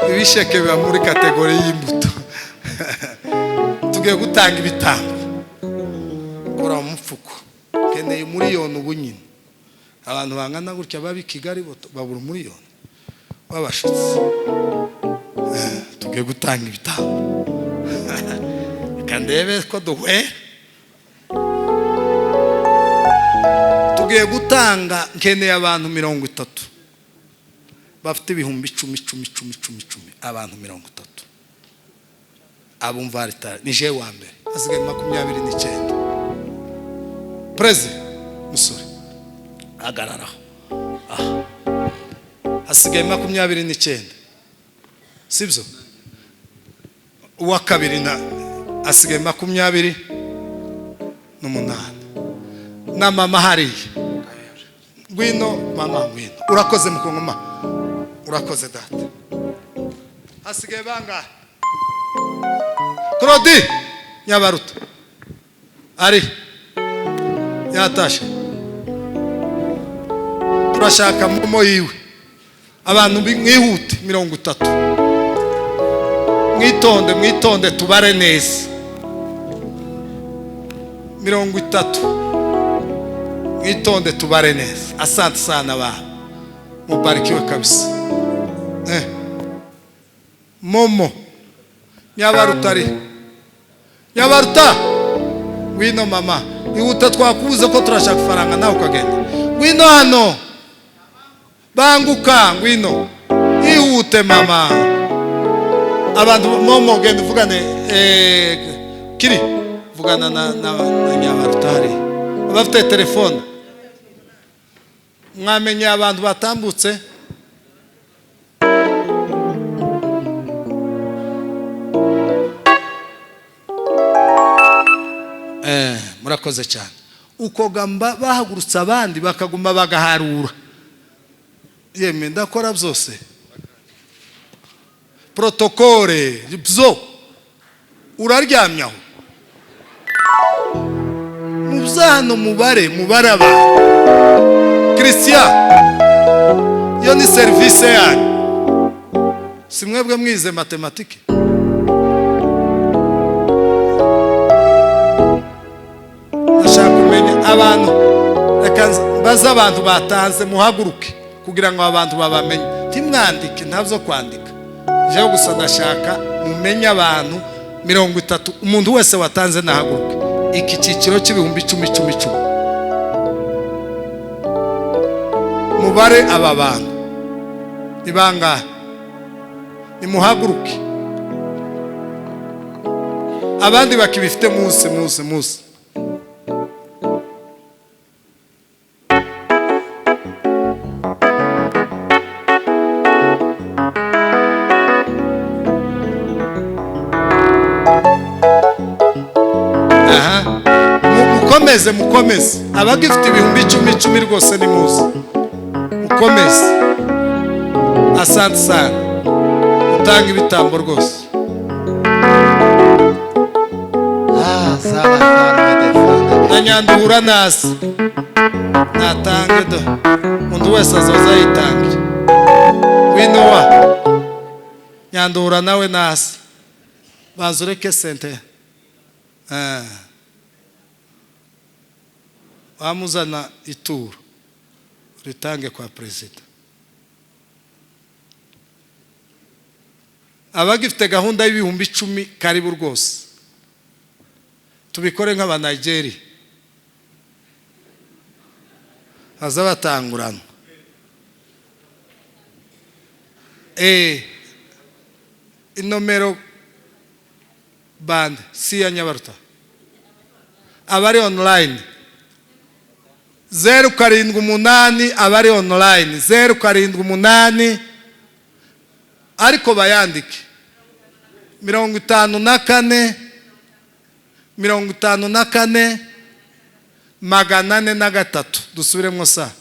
Ibisheke biba muri kategori y'imbuto. Tugiye gutanga ibitambo. Kora mu mufuko, keneye miliyoni ubu nyine. Abantu bangana gutya babi Kigali babura miliyoni wabashitsi. Tugiye gutanga ibitambo. Kandebe ko duhwera. Tugiye gutanga, nkeneye abantu 30 bafite ibihumbi 10 10 10 10 10, abantu 30 abumva ritari ni je wa mbere, asigaye 29. Prezi musore agararaho, asigaye 29, sibyo? Uwa kabiri na asigaye 28 na mama hariya. Ngwino mama, ngwino. Urakoze mukongoma, urakoze data. Hasigaye bangahe? Claudie Nyabaruta ari yatashe. Turashaka momo yiwe. Abantu mwihute 30. Mwitonde, mwitonde tubare neza. 30. Mwitonde tubare neza. Asante sana ba. Mubarikiwe kabisa. Momo Nyabarutari. Nyabaruta, ngwino mama. Ihuta twakubuze ko turashaka faranga nawe ukagenda. Ngwino hano. Banguka ngwino. Ihute mama. Abantu momo genda uvugane kiri vugana na Nyabarutari. Abafite telefone. Mwamenye abantu batambutse. Murakoze cyane. Uko gamba bahagurutse abandi bakaguma bagaharura. Yemwe ndakora byose. Protokole byo uraryamyaho. Muzano mubare mubaraba. Christian, iyo ni service yanyu. Si mwebwe mwize matematike? Ndashaka kumenya abantu, reka baza abantu batanze muhaguruke kugira ngo abantu babamenye. Ntimwandike, ntabyo kwandika. Jewe gusa ndashaka mumenye abantu 30, umuntu wese watanze nahaguruke. Iki cyiciro cy'ibihumbi 10 10 10. Mubare aba bantu ni bangahe? Nimuhaguruke. Abandi bakibifite munsi munsi munsi. Aha, mukomeze mukomeze. Abagifite ibihumbi 10 10 rwose ni muzi. Mukomeze. Asante sana. Utanga ibitambo rwose. Na Nyandura nasi natange do. Umuntu wese azoza yitangira. Wino wa Nyandura nawe nasi. Bazureke sente. Wamuzana ituro ritange kwa president. Abagifite gahunda y'ibihumbi 10 karibu rwose. Tubikore nk'aba Nigeria. Azabatangurana. Inomero band si ya Nyabaruta. Abari online 078, abari online 078, ariko bayandike 54 54 403. Dusubiremo sa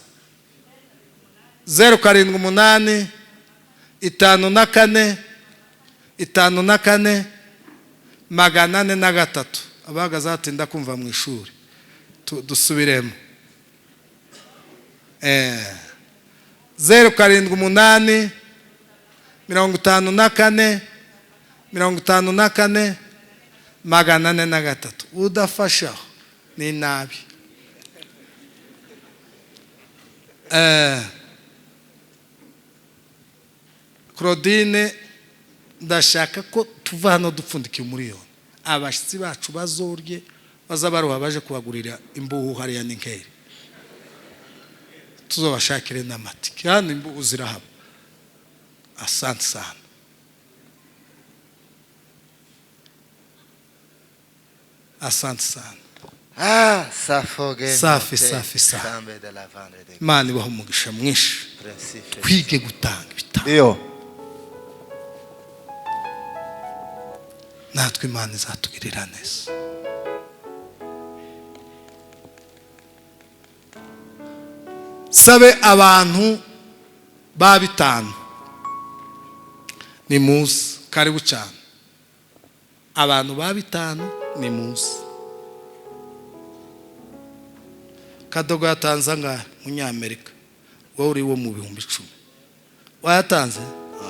078 54 54 403. Abahagaze hatinda kumva mu ishuri, dusubiremo. 078 54 54 403. Udafashaho ni nabi. Claudine, ndashaka ko tuva hano dupfundikiye umuriyoni. Abashyitsi bacu bazorye, bazabaruha baje kubagurira imbuhu hariya n'inkeri, tuzobashakire n'amatike hano, imbuhu zirahaba. Asante sana. Asante sana. Ah, safoge. Safi, safi sana. Imana ibaha umugisha mwinshi. Twige gutanga ibitambo. Ndio. Natwe Imana izatugirira neza. Sabe abantu ba 5 ni muze, karibu cyane. Abantu ba 5 ni muze. Kadogo yatanze angahe? Munyamerika. Wowe uri wo mu 10,000. Wayatanze?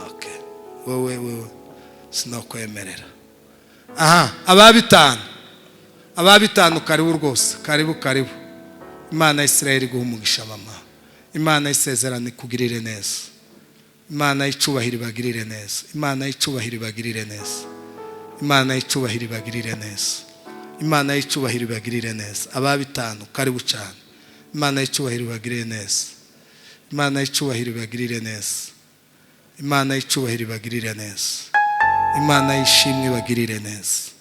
Okay. Wewe sinakwemerera. Aha, aba 5. Aba 5 karibu rwose. Karibu karibu. Imana ya Isirayeli iguhe umugisha mama. Imana isezerane ikugirire neza. Imana y'icubahiro ibagirire neza. Imana y'icubahiro ibagirire neza. Imana y'icubahiro ibagirire neza. Imana y'icubahiro ibagirire neza. Aba 5 karibu cyane. Imana y'icubahiro ibagirire neza. Imana y'icubahiro ibagirire neza. Imana y'icubahiro ibagirire neza. Imana y'ishimwe ibagirire neza.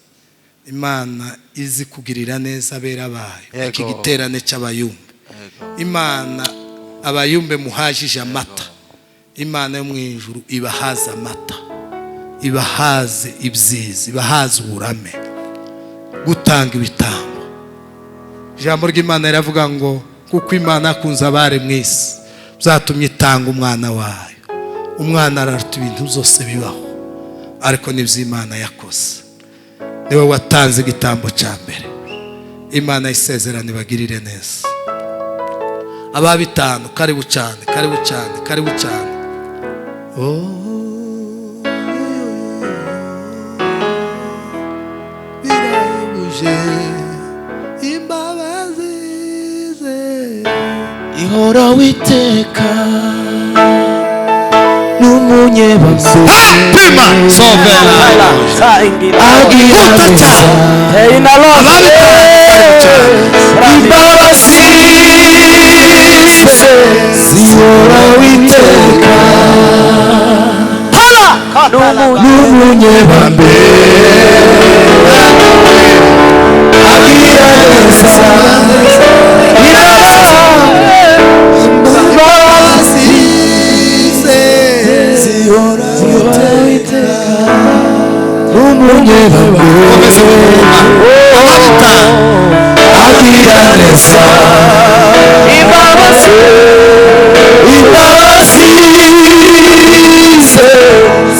Imana izi kugirira neza abera bayo. Iki giterane cy'abayumbe. Imana abayumbe muhajije amata. Imana yo mu ijuru ibahaza amata, ibahaze ibyiza, ibahaze uburame, gutanga ibitambo. Ijambo ry'Imana riravuga ngo kuko Imana akunze abare mu isi byatumye itanga umwana wayo. Umwana araruta ibintu byose bibaho, ariko nibyo Imana yakoze. Niwe watanze igitambo cya mbere. Imana isezerano ibagirire neza. Aba 5 karibu cyane, karibu cyane, karibu cyane. Oh, birahebuje imbabazi ze ihora witeka n'umunyebambe. Pima sovela agira neza imbabazi ze zihora witeka n'umunyebambe agira neza imbabazi ze zihora witeka n'umunyebambe agira neza imbabazi ze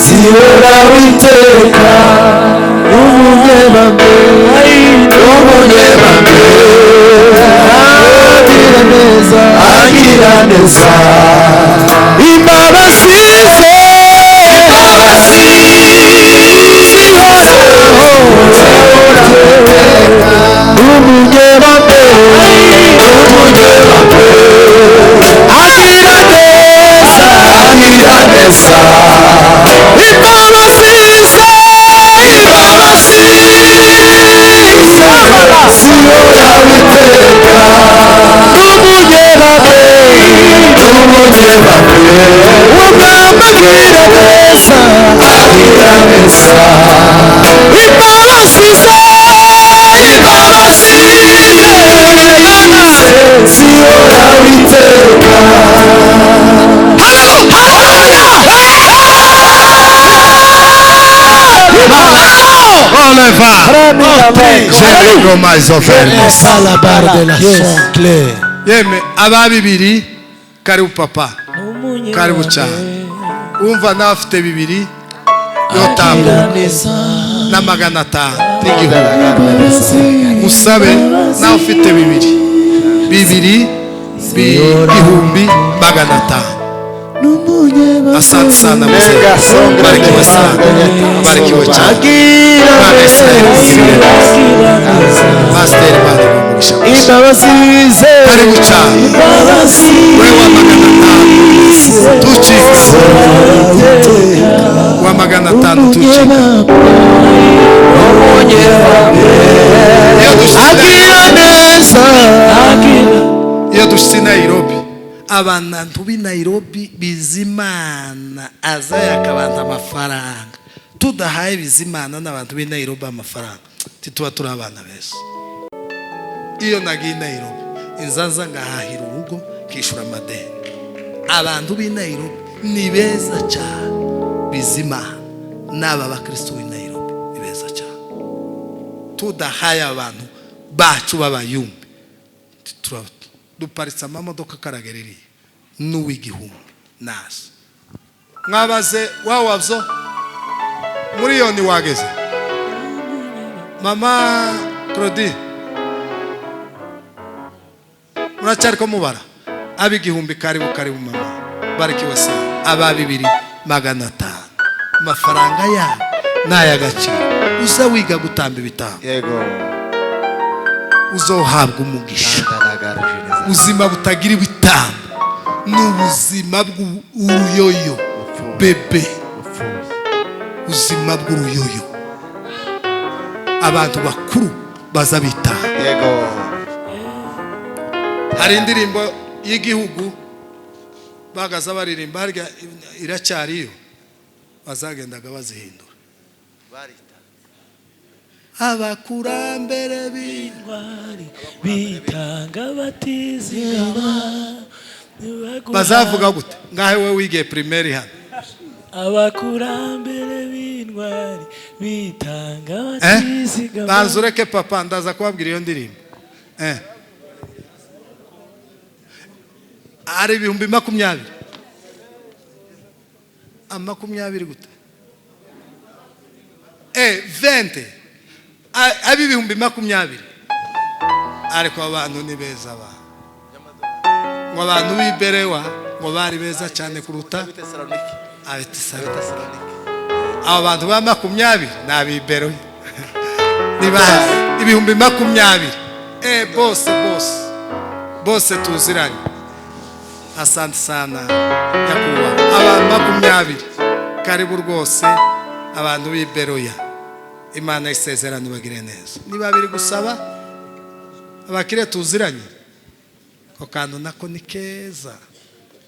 zihora witeka n'umunyebambe n'umunyebambe agira neza agira neza imbabazi ze imbabazi zihoraho n'umunyebambe n'umunyebambe agira neza agira neza imbabazi ze imbabazi ze zihora witeka n'umunyebambe n'umunyebambe umwami agira neza agira neza imbabazi ze imbabazi ze zihora witeka. Haleluya! Oleva. Yeme aba 2 karibu papa, karibu cyane. Umva nawe afite 2 yotanga. Gutambuka na 500 n'igihumbi. Usabe nawe ufite bibiri bibiri 2500. Asante sana mzee, barikiwe sana, barikiwe cyane. Imana Israel ikugirire neza. Pasiteri, Imana iguhe umugisha mwinshi. Karibu cyane we wa 500 tucika, wa 500 tucika. Iyo dushyize iyo dushyize i Nairobi, abantu b'i Nairobi Bizimana aza yakabanza amafaranga. Tudahaye Bizimana n'abantu b'i Nairobi amafaranga, tituba turi abana beza. Iyo nagiye i Nairobi, inzaza ngahahira urugo, nkishyura amadeni. Abantu b'i Nairobi ni beza cyane. Bizimana n'aba bakristo b'i Nairobi ni beza cyane. Tudahaye abantu bacu b'abayumbi, duparitse amamodoka karagereriye n'uw'igihumbi naza. Mwabaze wawabyo miliyoni wageze. Mama Claudine, muracyari ko mubara ab'igihumbi? Karibu, karibu mama, barikiwe sana. Aba 2500, amafaranga yabo ni ay'agaciro. Uza wiga gutamba ibitambo, uzohabwa umugisha. Ubuzima butagira ibitambo ni ubuzima bw'uruyoyo bebe, ubuzima bw'uruyoyo. Abantu bakuru baza bitanga. Hari indirimbo y'igihugu bagaza baririmba harya, iracyariyo, bazagendaga bazihindura. Abakurambere Intwari bitanga batizigama. Bazavuga gute? Ngahe we wigiye primaire hano. Abakurambere b'intwari bitanga Eh? batizigama. Banza ureke papa, ndaza kubabwira iyo ndirimbo. Ari 20,000, 20 gute? 20, ab'20,000. Ariko abantu ni beza ba, ngo abantu b'iberewa ngo bari beza cyane kuruta abitesalonike. Abo bantu ba 20 ni ab'iberewa, ni bazi 20,000. Bose bose bose tuziranye. Asante sana nyakubahwa. Abantu 20, karibu rwose. Abantu b'iberoya, Imana isezerano bagire neza. Ni babiri gusaba abakire tuziranye. Ako kantu nako ni keza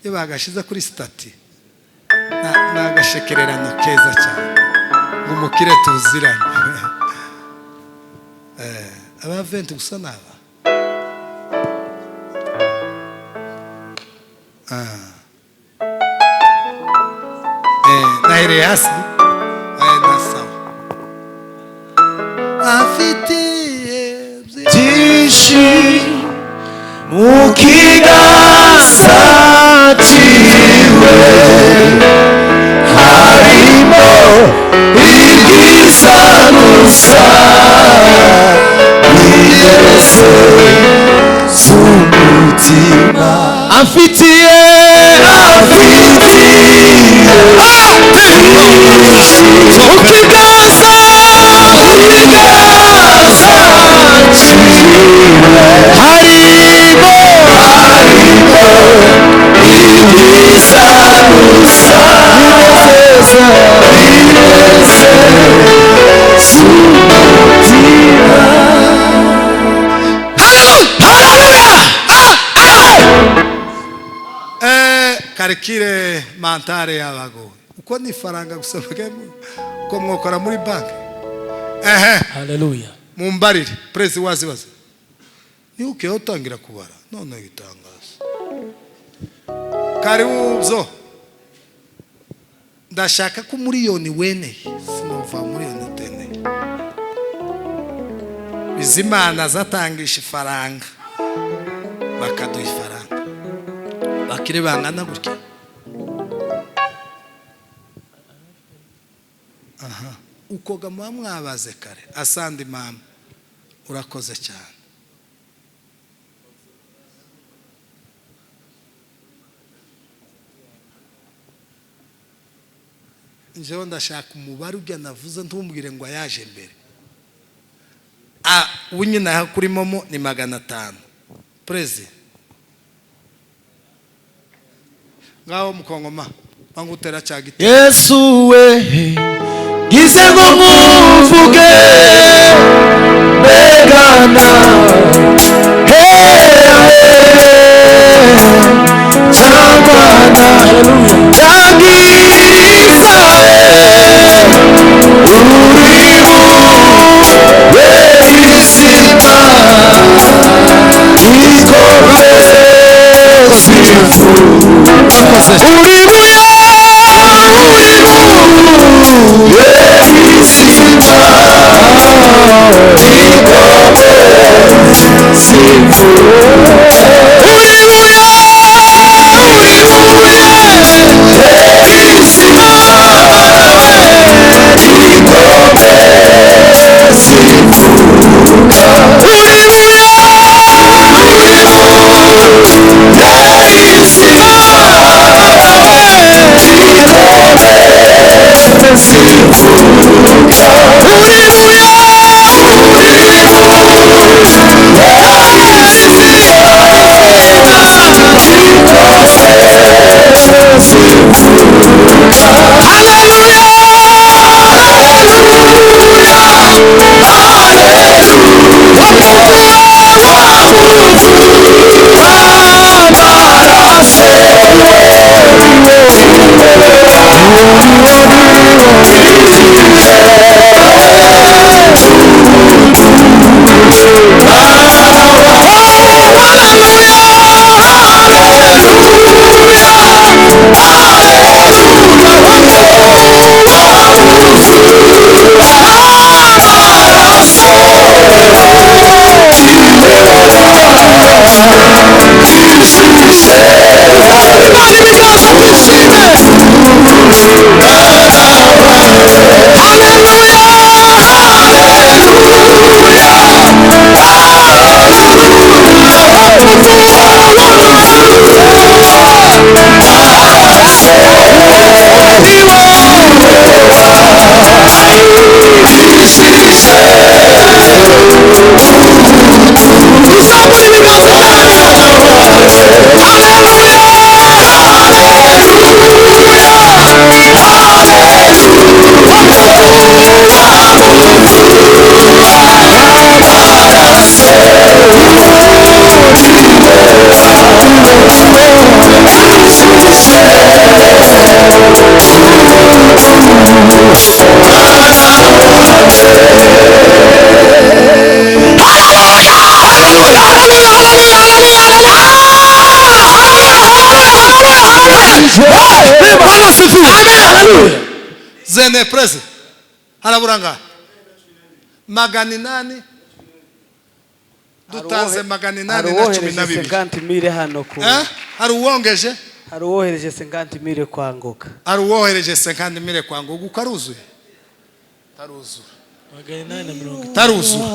iyo bagashize kuri statut, ni agashekererano keza cyane ngo umukire tuziranye. Aba 20 gusa naba. Nahereye hasi, na sawa. Afitiye Byinshi mu kiganza cyiwe, harimo ibyiza gusa bigeretse z'umutima. Afitiye, afitiye byinshi mu kiganza, kiganza cyiwe, harimo, harimo ibyiza gusa binezeza, binezeza umutima. Haleluya! Calcul mental y'abagoye uko ni ifaranga gusa ko mwokora muri banki ehe. Haleluya! Mumbarire perezida wazibaza niba ukiye utangira kubara none itangazo. Karibu byo, ndashaka ko miliyoni weneye, sinova miliyoni uteneye. Bizimana zatangisha ifaranga, bakaduha ifaranga bakire bangana gutya. Aha. Aha, ukoga muba mwabaze kare. Asandi mama, urakoze cyane. Njyewe ndashaka umubare ujya navuze, ntumbwire ngo ayaje mbere. Unyina kuri momo ni 500. Prezi ngaho mukongoma bangutera cya giti. Yesu we gize ngo nkuvuge begana cyangwana yagiriza uribu werizima ikomeze uribuye werizima ikomeze uribuye werizima ikomeze uribuye Zene prezi haraburanga 800 dutanze 812. 50,000 hano ku Hari uwongeje, hari uwohereje 50,000 kwa Ngoga, hari uwohereje 50,000 kwa Ngoga. Ukaruzuye taruzura 850 taruzura.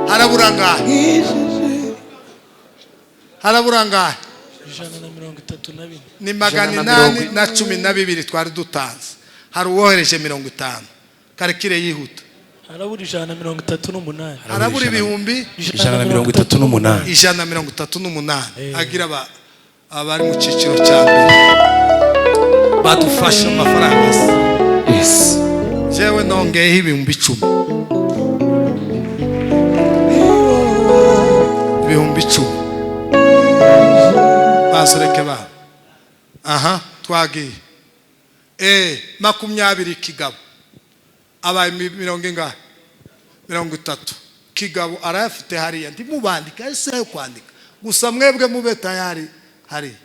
Haraburanga haraburanga 132 ni 812 twari dutanze. Hari uwohereje 50. Karekire yihuta. Harabura 138. Harabura ibihumbi 138. 138. Agira abari mu cyiciro cya mbere badufashe amafaranga. Yes. Jewe nongeyeho ibihumbi 10. Ibihumbi 10. Basoreke ba. Aha, twagiye. 20 kigabo abaye mirongo ingahe? 30. Kigabo arayafite hariya, ndimubandika ese yo kwandika gusa mwebwe mube tayari hari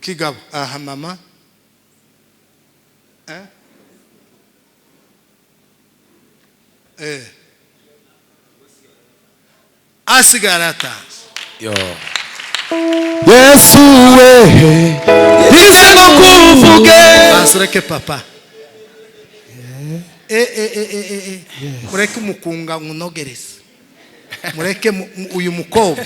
kigabo. Aha mama asigara atanze. Yo Yesu we ize ngo kuvuge basureke papa. Mureke umukunga munogereze, mureke uyu mukobwa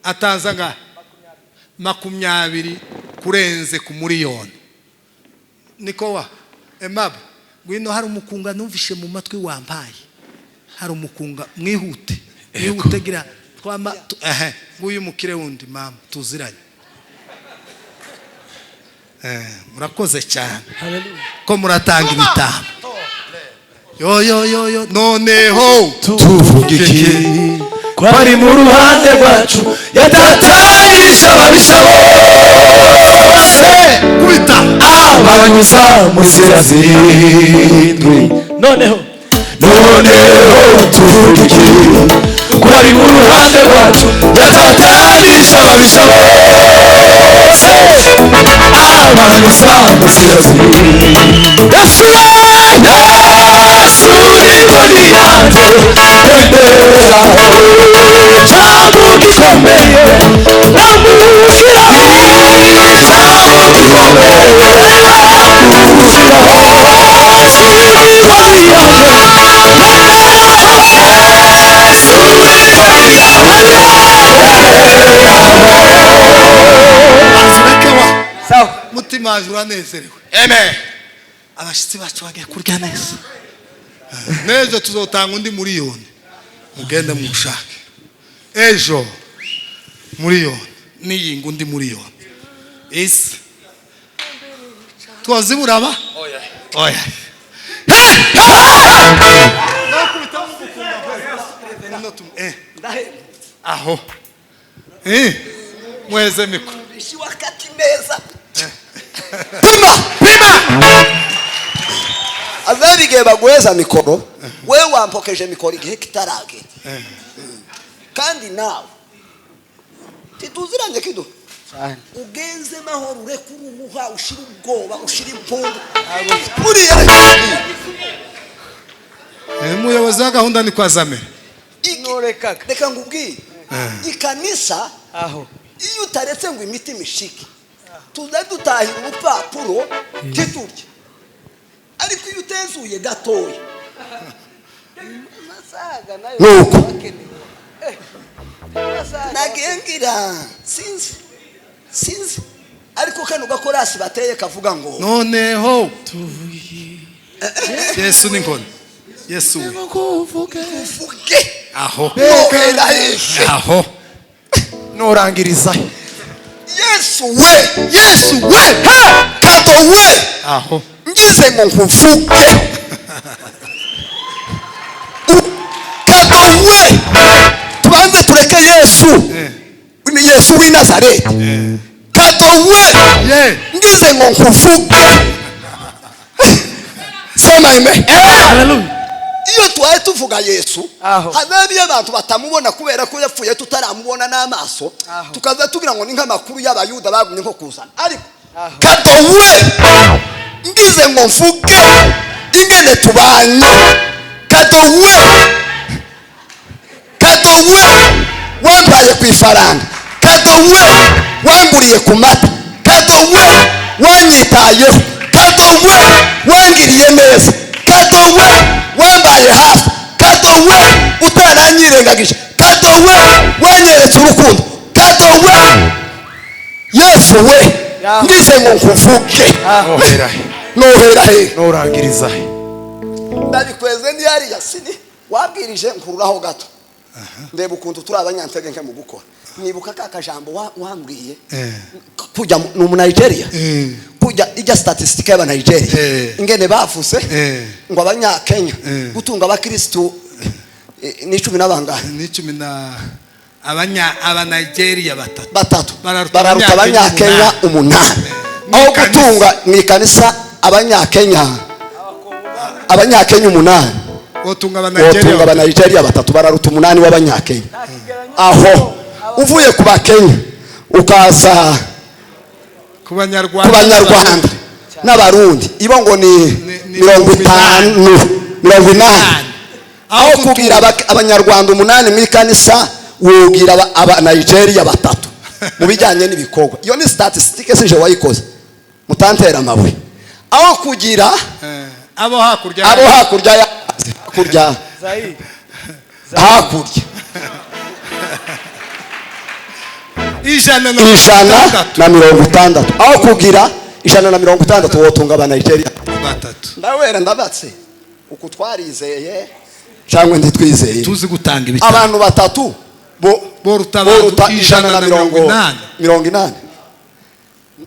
atanze nga 20 kurenze ku miliyoni. Niko wa Emab, ngwino, hari umukunga numvishe mu matwi wampaye, hari umukunga, mwihute mwihute, gira twama ehe, nguyu mukire wundi mama tuziranye. Murakoze cyane ko muratanga ibitabo. Yo yo yo yo, noneho tuvuge iki ko ari mu ruhande rwacu, yatatanyije ababisha bose, kubita abanyuza mu nzira zirindwi. Noneho Noneho tuvuge iki ko ari mu ruhande rwacu, yatatanyije ababisha bose, abanyuza mu nzira zirindwi. Yesu we, Yesu inkoni yanjye, endera cyambu gikomeye, namukiraho, cyambu gikomeye, namukiraho. Yesu inkoni yanjye, Yesu inkoni yanjye. Mureke wa Sawa. Mutima waje uranezerewe. Amen. Abashyitsi bacu bagiye kurya neza. N'ejo tuzotanga undi miliyoni, mugende mushake ejo miliyoni n'iyinga undi miliyoni isi twazibura ba oya. Aho mweze mikoro. Wakati neza. Pima pima, azabige baguheza mikoro, we wampokeje mikoro igihe kitaragera, kandi nawe tituziranye kido Cyane. Ugenze mahoro, ureke uruhuha, ushire ubwoba, ushire impundu buriya. Umuyobozi wa gahunda ni kwa zamere. Norekaga. Reka ngubwire, ikanisa, Aho. iyo utaretse ngo imitima ishike, tuza dutahira urupapuro titurye, ariko iyo utezuye gatoya Amasaga nayo Nuko. akenewe. Amasaga. Nagiye ngira sinzi sinzi, ariko kano gakorasi bateye kavuga ngo Noneho Yesu ni nkoni, Yesu we uvuge aho nohera hehe? Aho Nurangiriza. Yesu we, Yesu we, Kado we, aho ngize ngo nkuvuge. Kado we, tubanze tureke Yesu, ni Yesu w'i Nazareti. Kado we, ye ngize ngo nkuvuge, sema amen. Haleluya. Iyo tubaye tuvuga Yesu, Aho. hari iyo abantu batamubona kubera ko yapfuye tutaramubona n'amaso, Aho. tukaza tugira ngo ni nk'amakuru y'Abayuda bagumye nko kuzana, ariko Aho. Kado we, ngize ngo mvuge ingene tubanye. Kado we, Kado we, wambaye ku ifaranga. Kado we, wanguriye ku mata. Kado we, wanyitayeho. Kado we, wangiriye neza. Kado we, wambaye hafi. Kado we, utaranyirengagije. Kado we, wanyeretse urukundo. Kado we, Yesu we, ngize ngo nkuvuge, Nohera he? nohera he? Nurangiriza he? Ndabikweze ndi hariya sini wabwirije nkururaho gato, ndeba ukuntu turi abanyantege nke mu gukora. Nibuka ka kajambo wambwiye kujya ni Umunigeria, kujya ijya statistique y'Abanigeria, ingene bavuze ngo Abanyakenya gutunga abakirisitu ni 10 na bangahe? Ni 10 na abanya Abanigeria batatu Batatu bararuta bararuta Abanyakenya Abanyakenya 8 aho Mu gutunga mu ikanisa Abanyakenya 8, wotunga wotunga Abanigeria Abanigeria batatu, bararuta 8 w'Abanyakenya. Aho uvuye ku Bakenya ukaza ku Banyarwanda, ku Banyarwanda n'Abarundi, ibo ngo ni Ni 50, 80. Aho kugira Abanyarwanda 8 mu ikanisa, wogira Abanigeria batatu mu bijyanye n'ibikorwa. Iyo ni statistique, sije wayikoze. Mutantera amabuye aho kugira abo hakurya, abo hakurya y'amazi, hakurya, Zayire. Hakurya. Ijana na 160, aho kugira 160 wotunga aba Nigeria batatu. Ndawera ndabatse uku twarizeye cyangwa ntitwizeye. Tuzi gutanga ibitabo. Abantu batatu bo Boruta abantu boruta 180. 180.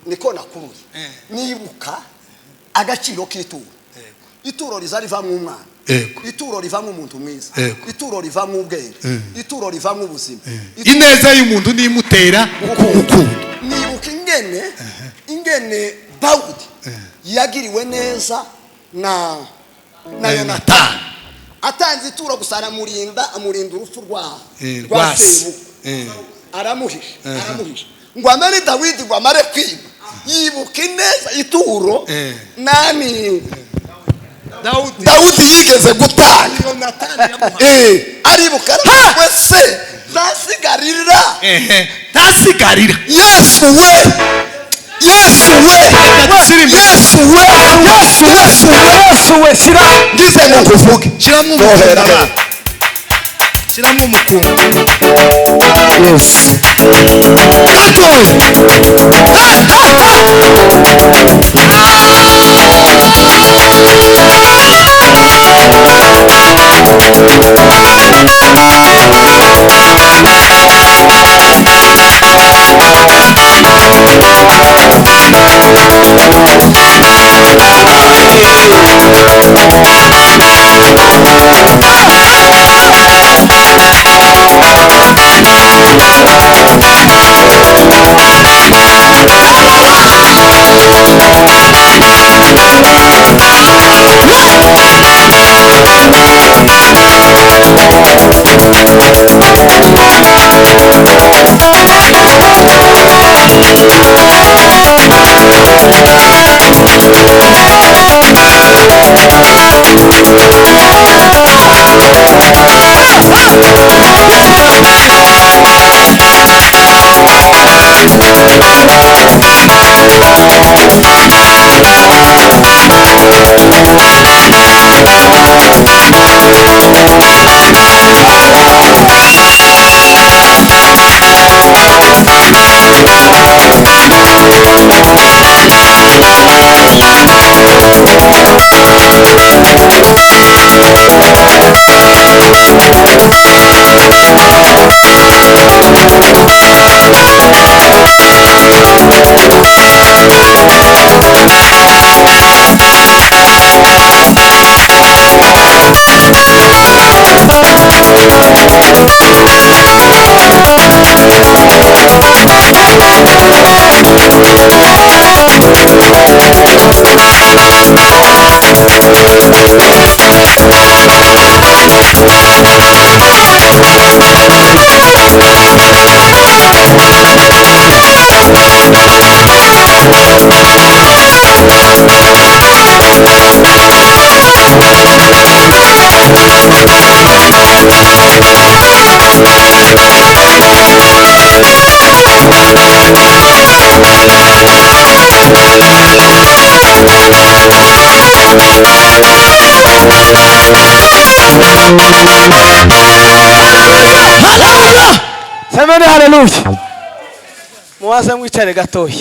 Niko nakuruye. Nibuka agaciro k'ituro. Ituro riza rivamo umwana, ituro rivamo umuntu mwiza, ituro rivamo ubwenge, ituro rivamo ubuzima. Ineza y'umuntu nimutera gukunda. Nibuka ingene Dawudi yagiriwe neza na na Yonatani. Yonatani. Atanze ituro gusa, aramurinda, amurinda urupfu rwa rwa rwa se. sebukwe. Aramuhisha, aramuhisha ngo amare Dawidi ngo amare kwiba, yibuka ineza ituro nani Dawudi. Dawudi yigeze gutanga. Yonatani yamuhaye. Aribuka we se ntasigarira. Ehe, ntasigarira. Yesu we, Yesu we! Dushyire imbere. Yesu we, Yesu, Yesu we! Yesu we, shyira. Ngize ngo nkuvuge. Shyiramo Nohera. umukungu, shyiramo umukungu. Yesu. Gatoya. Semeni haleluya. Mubaze mwicare gatoya.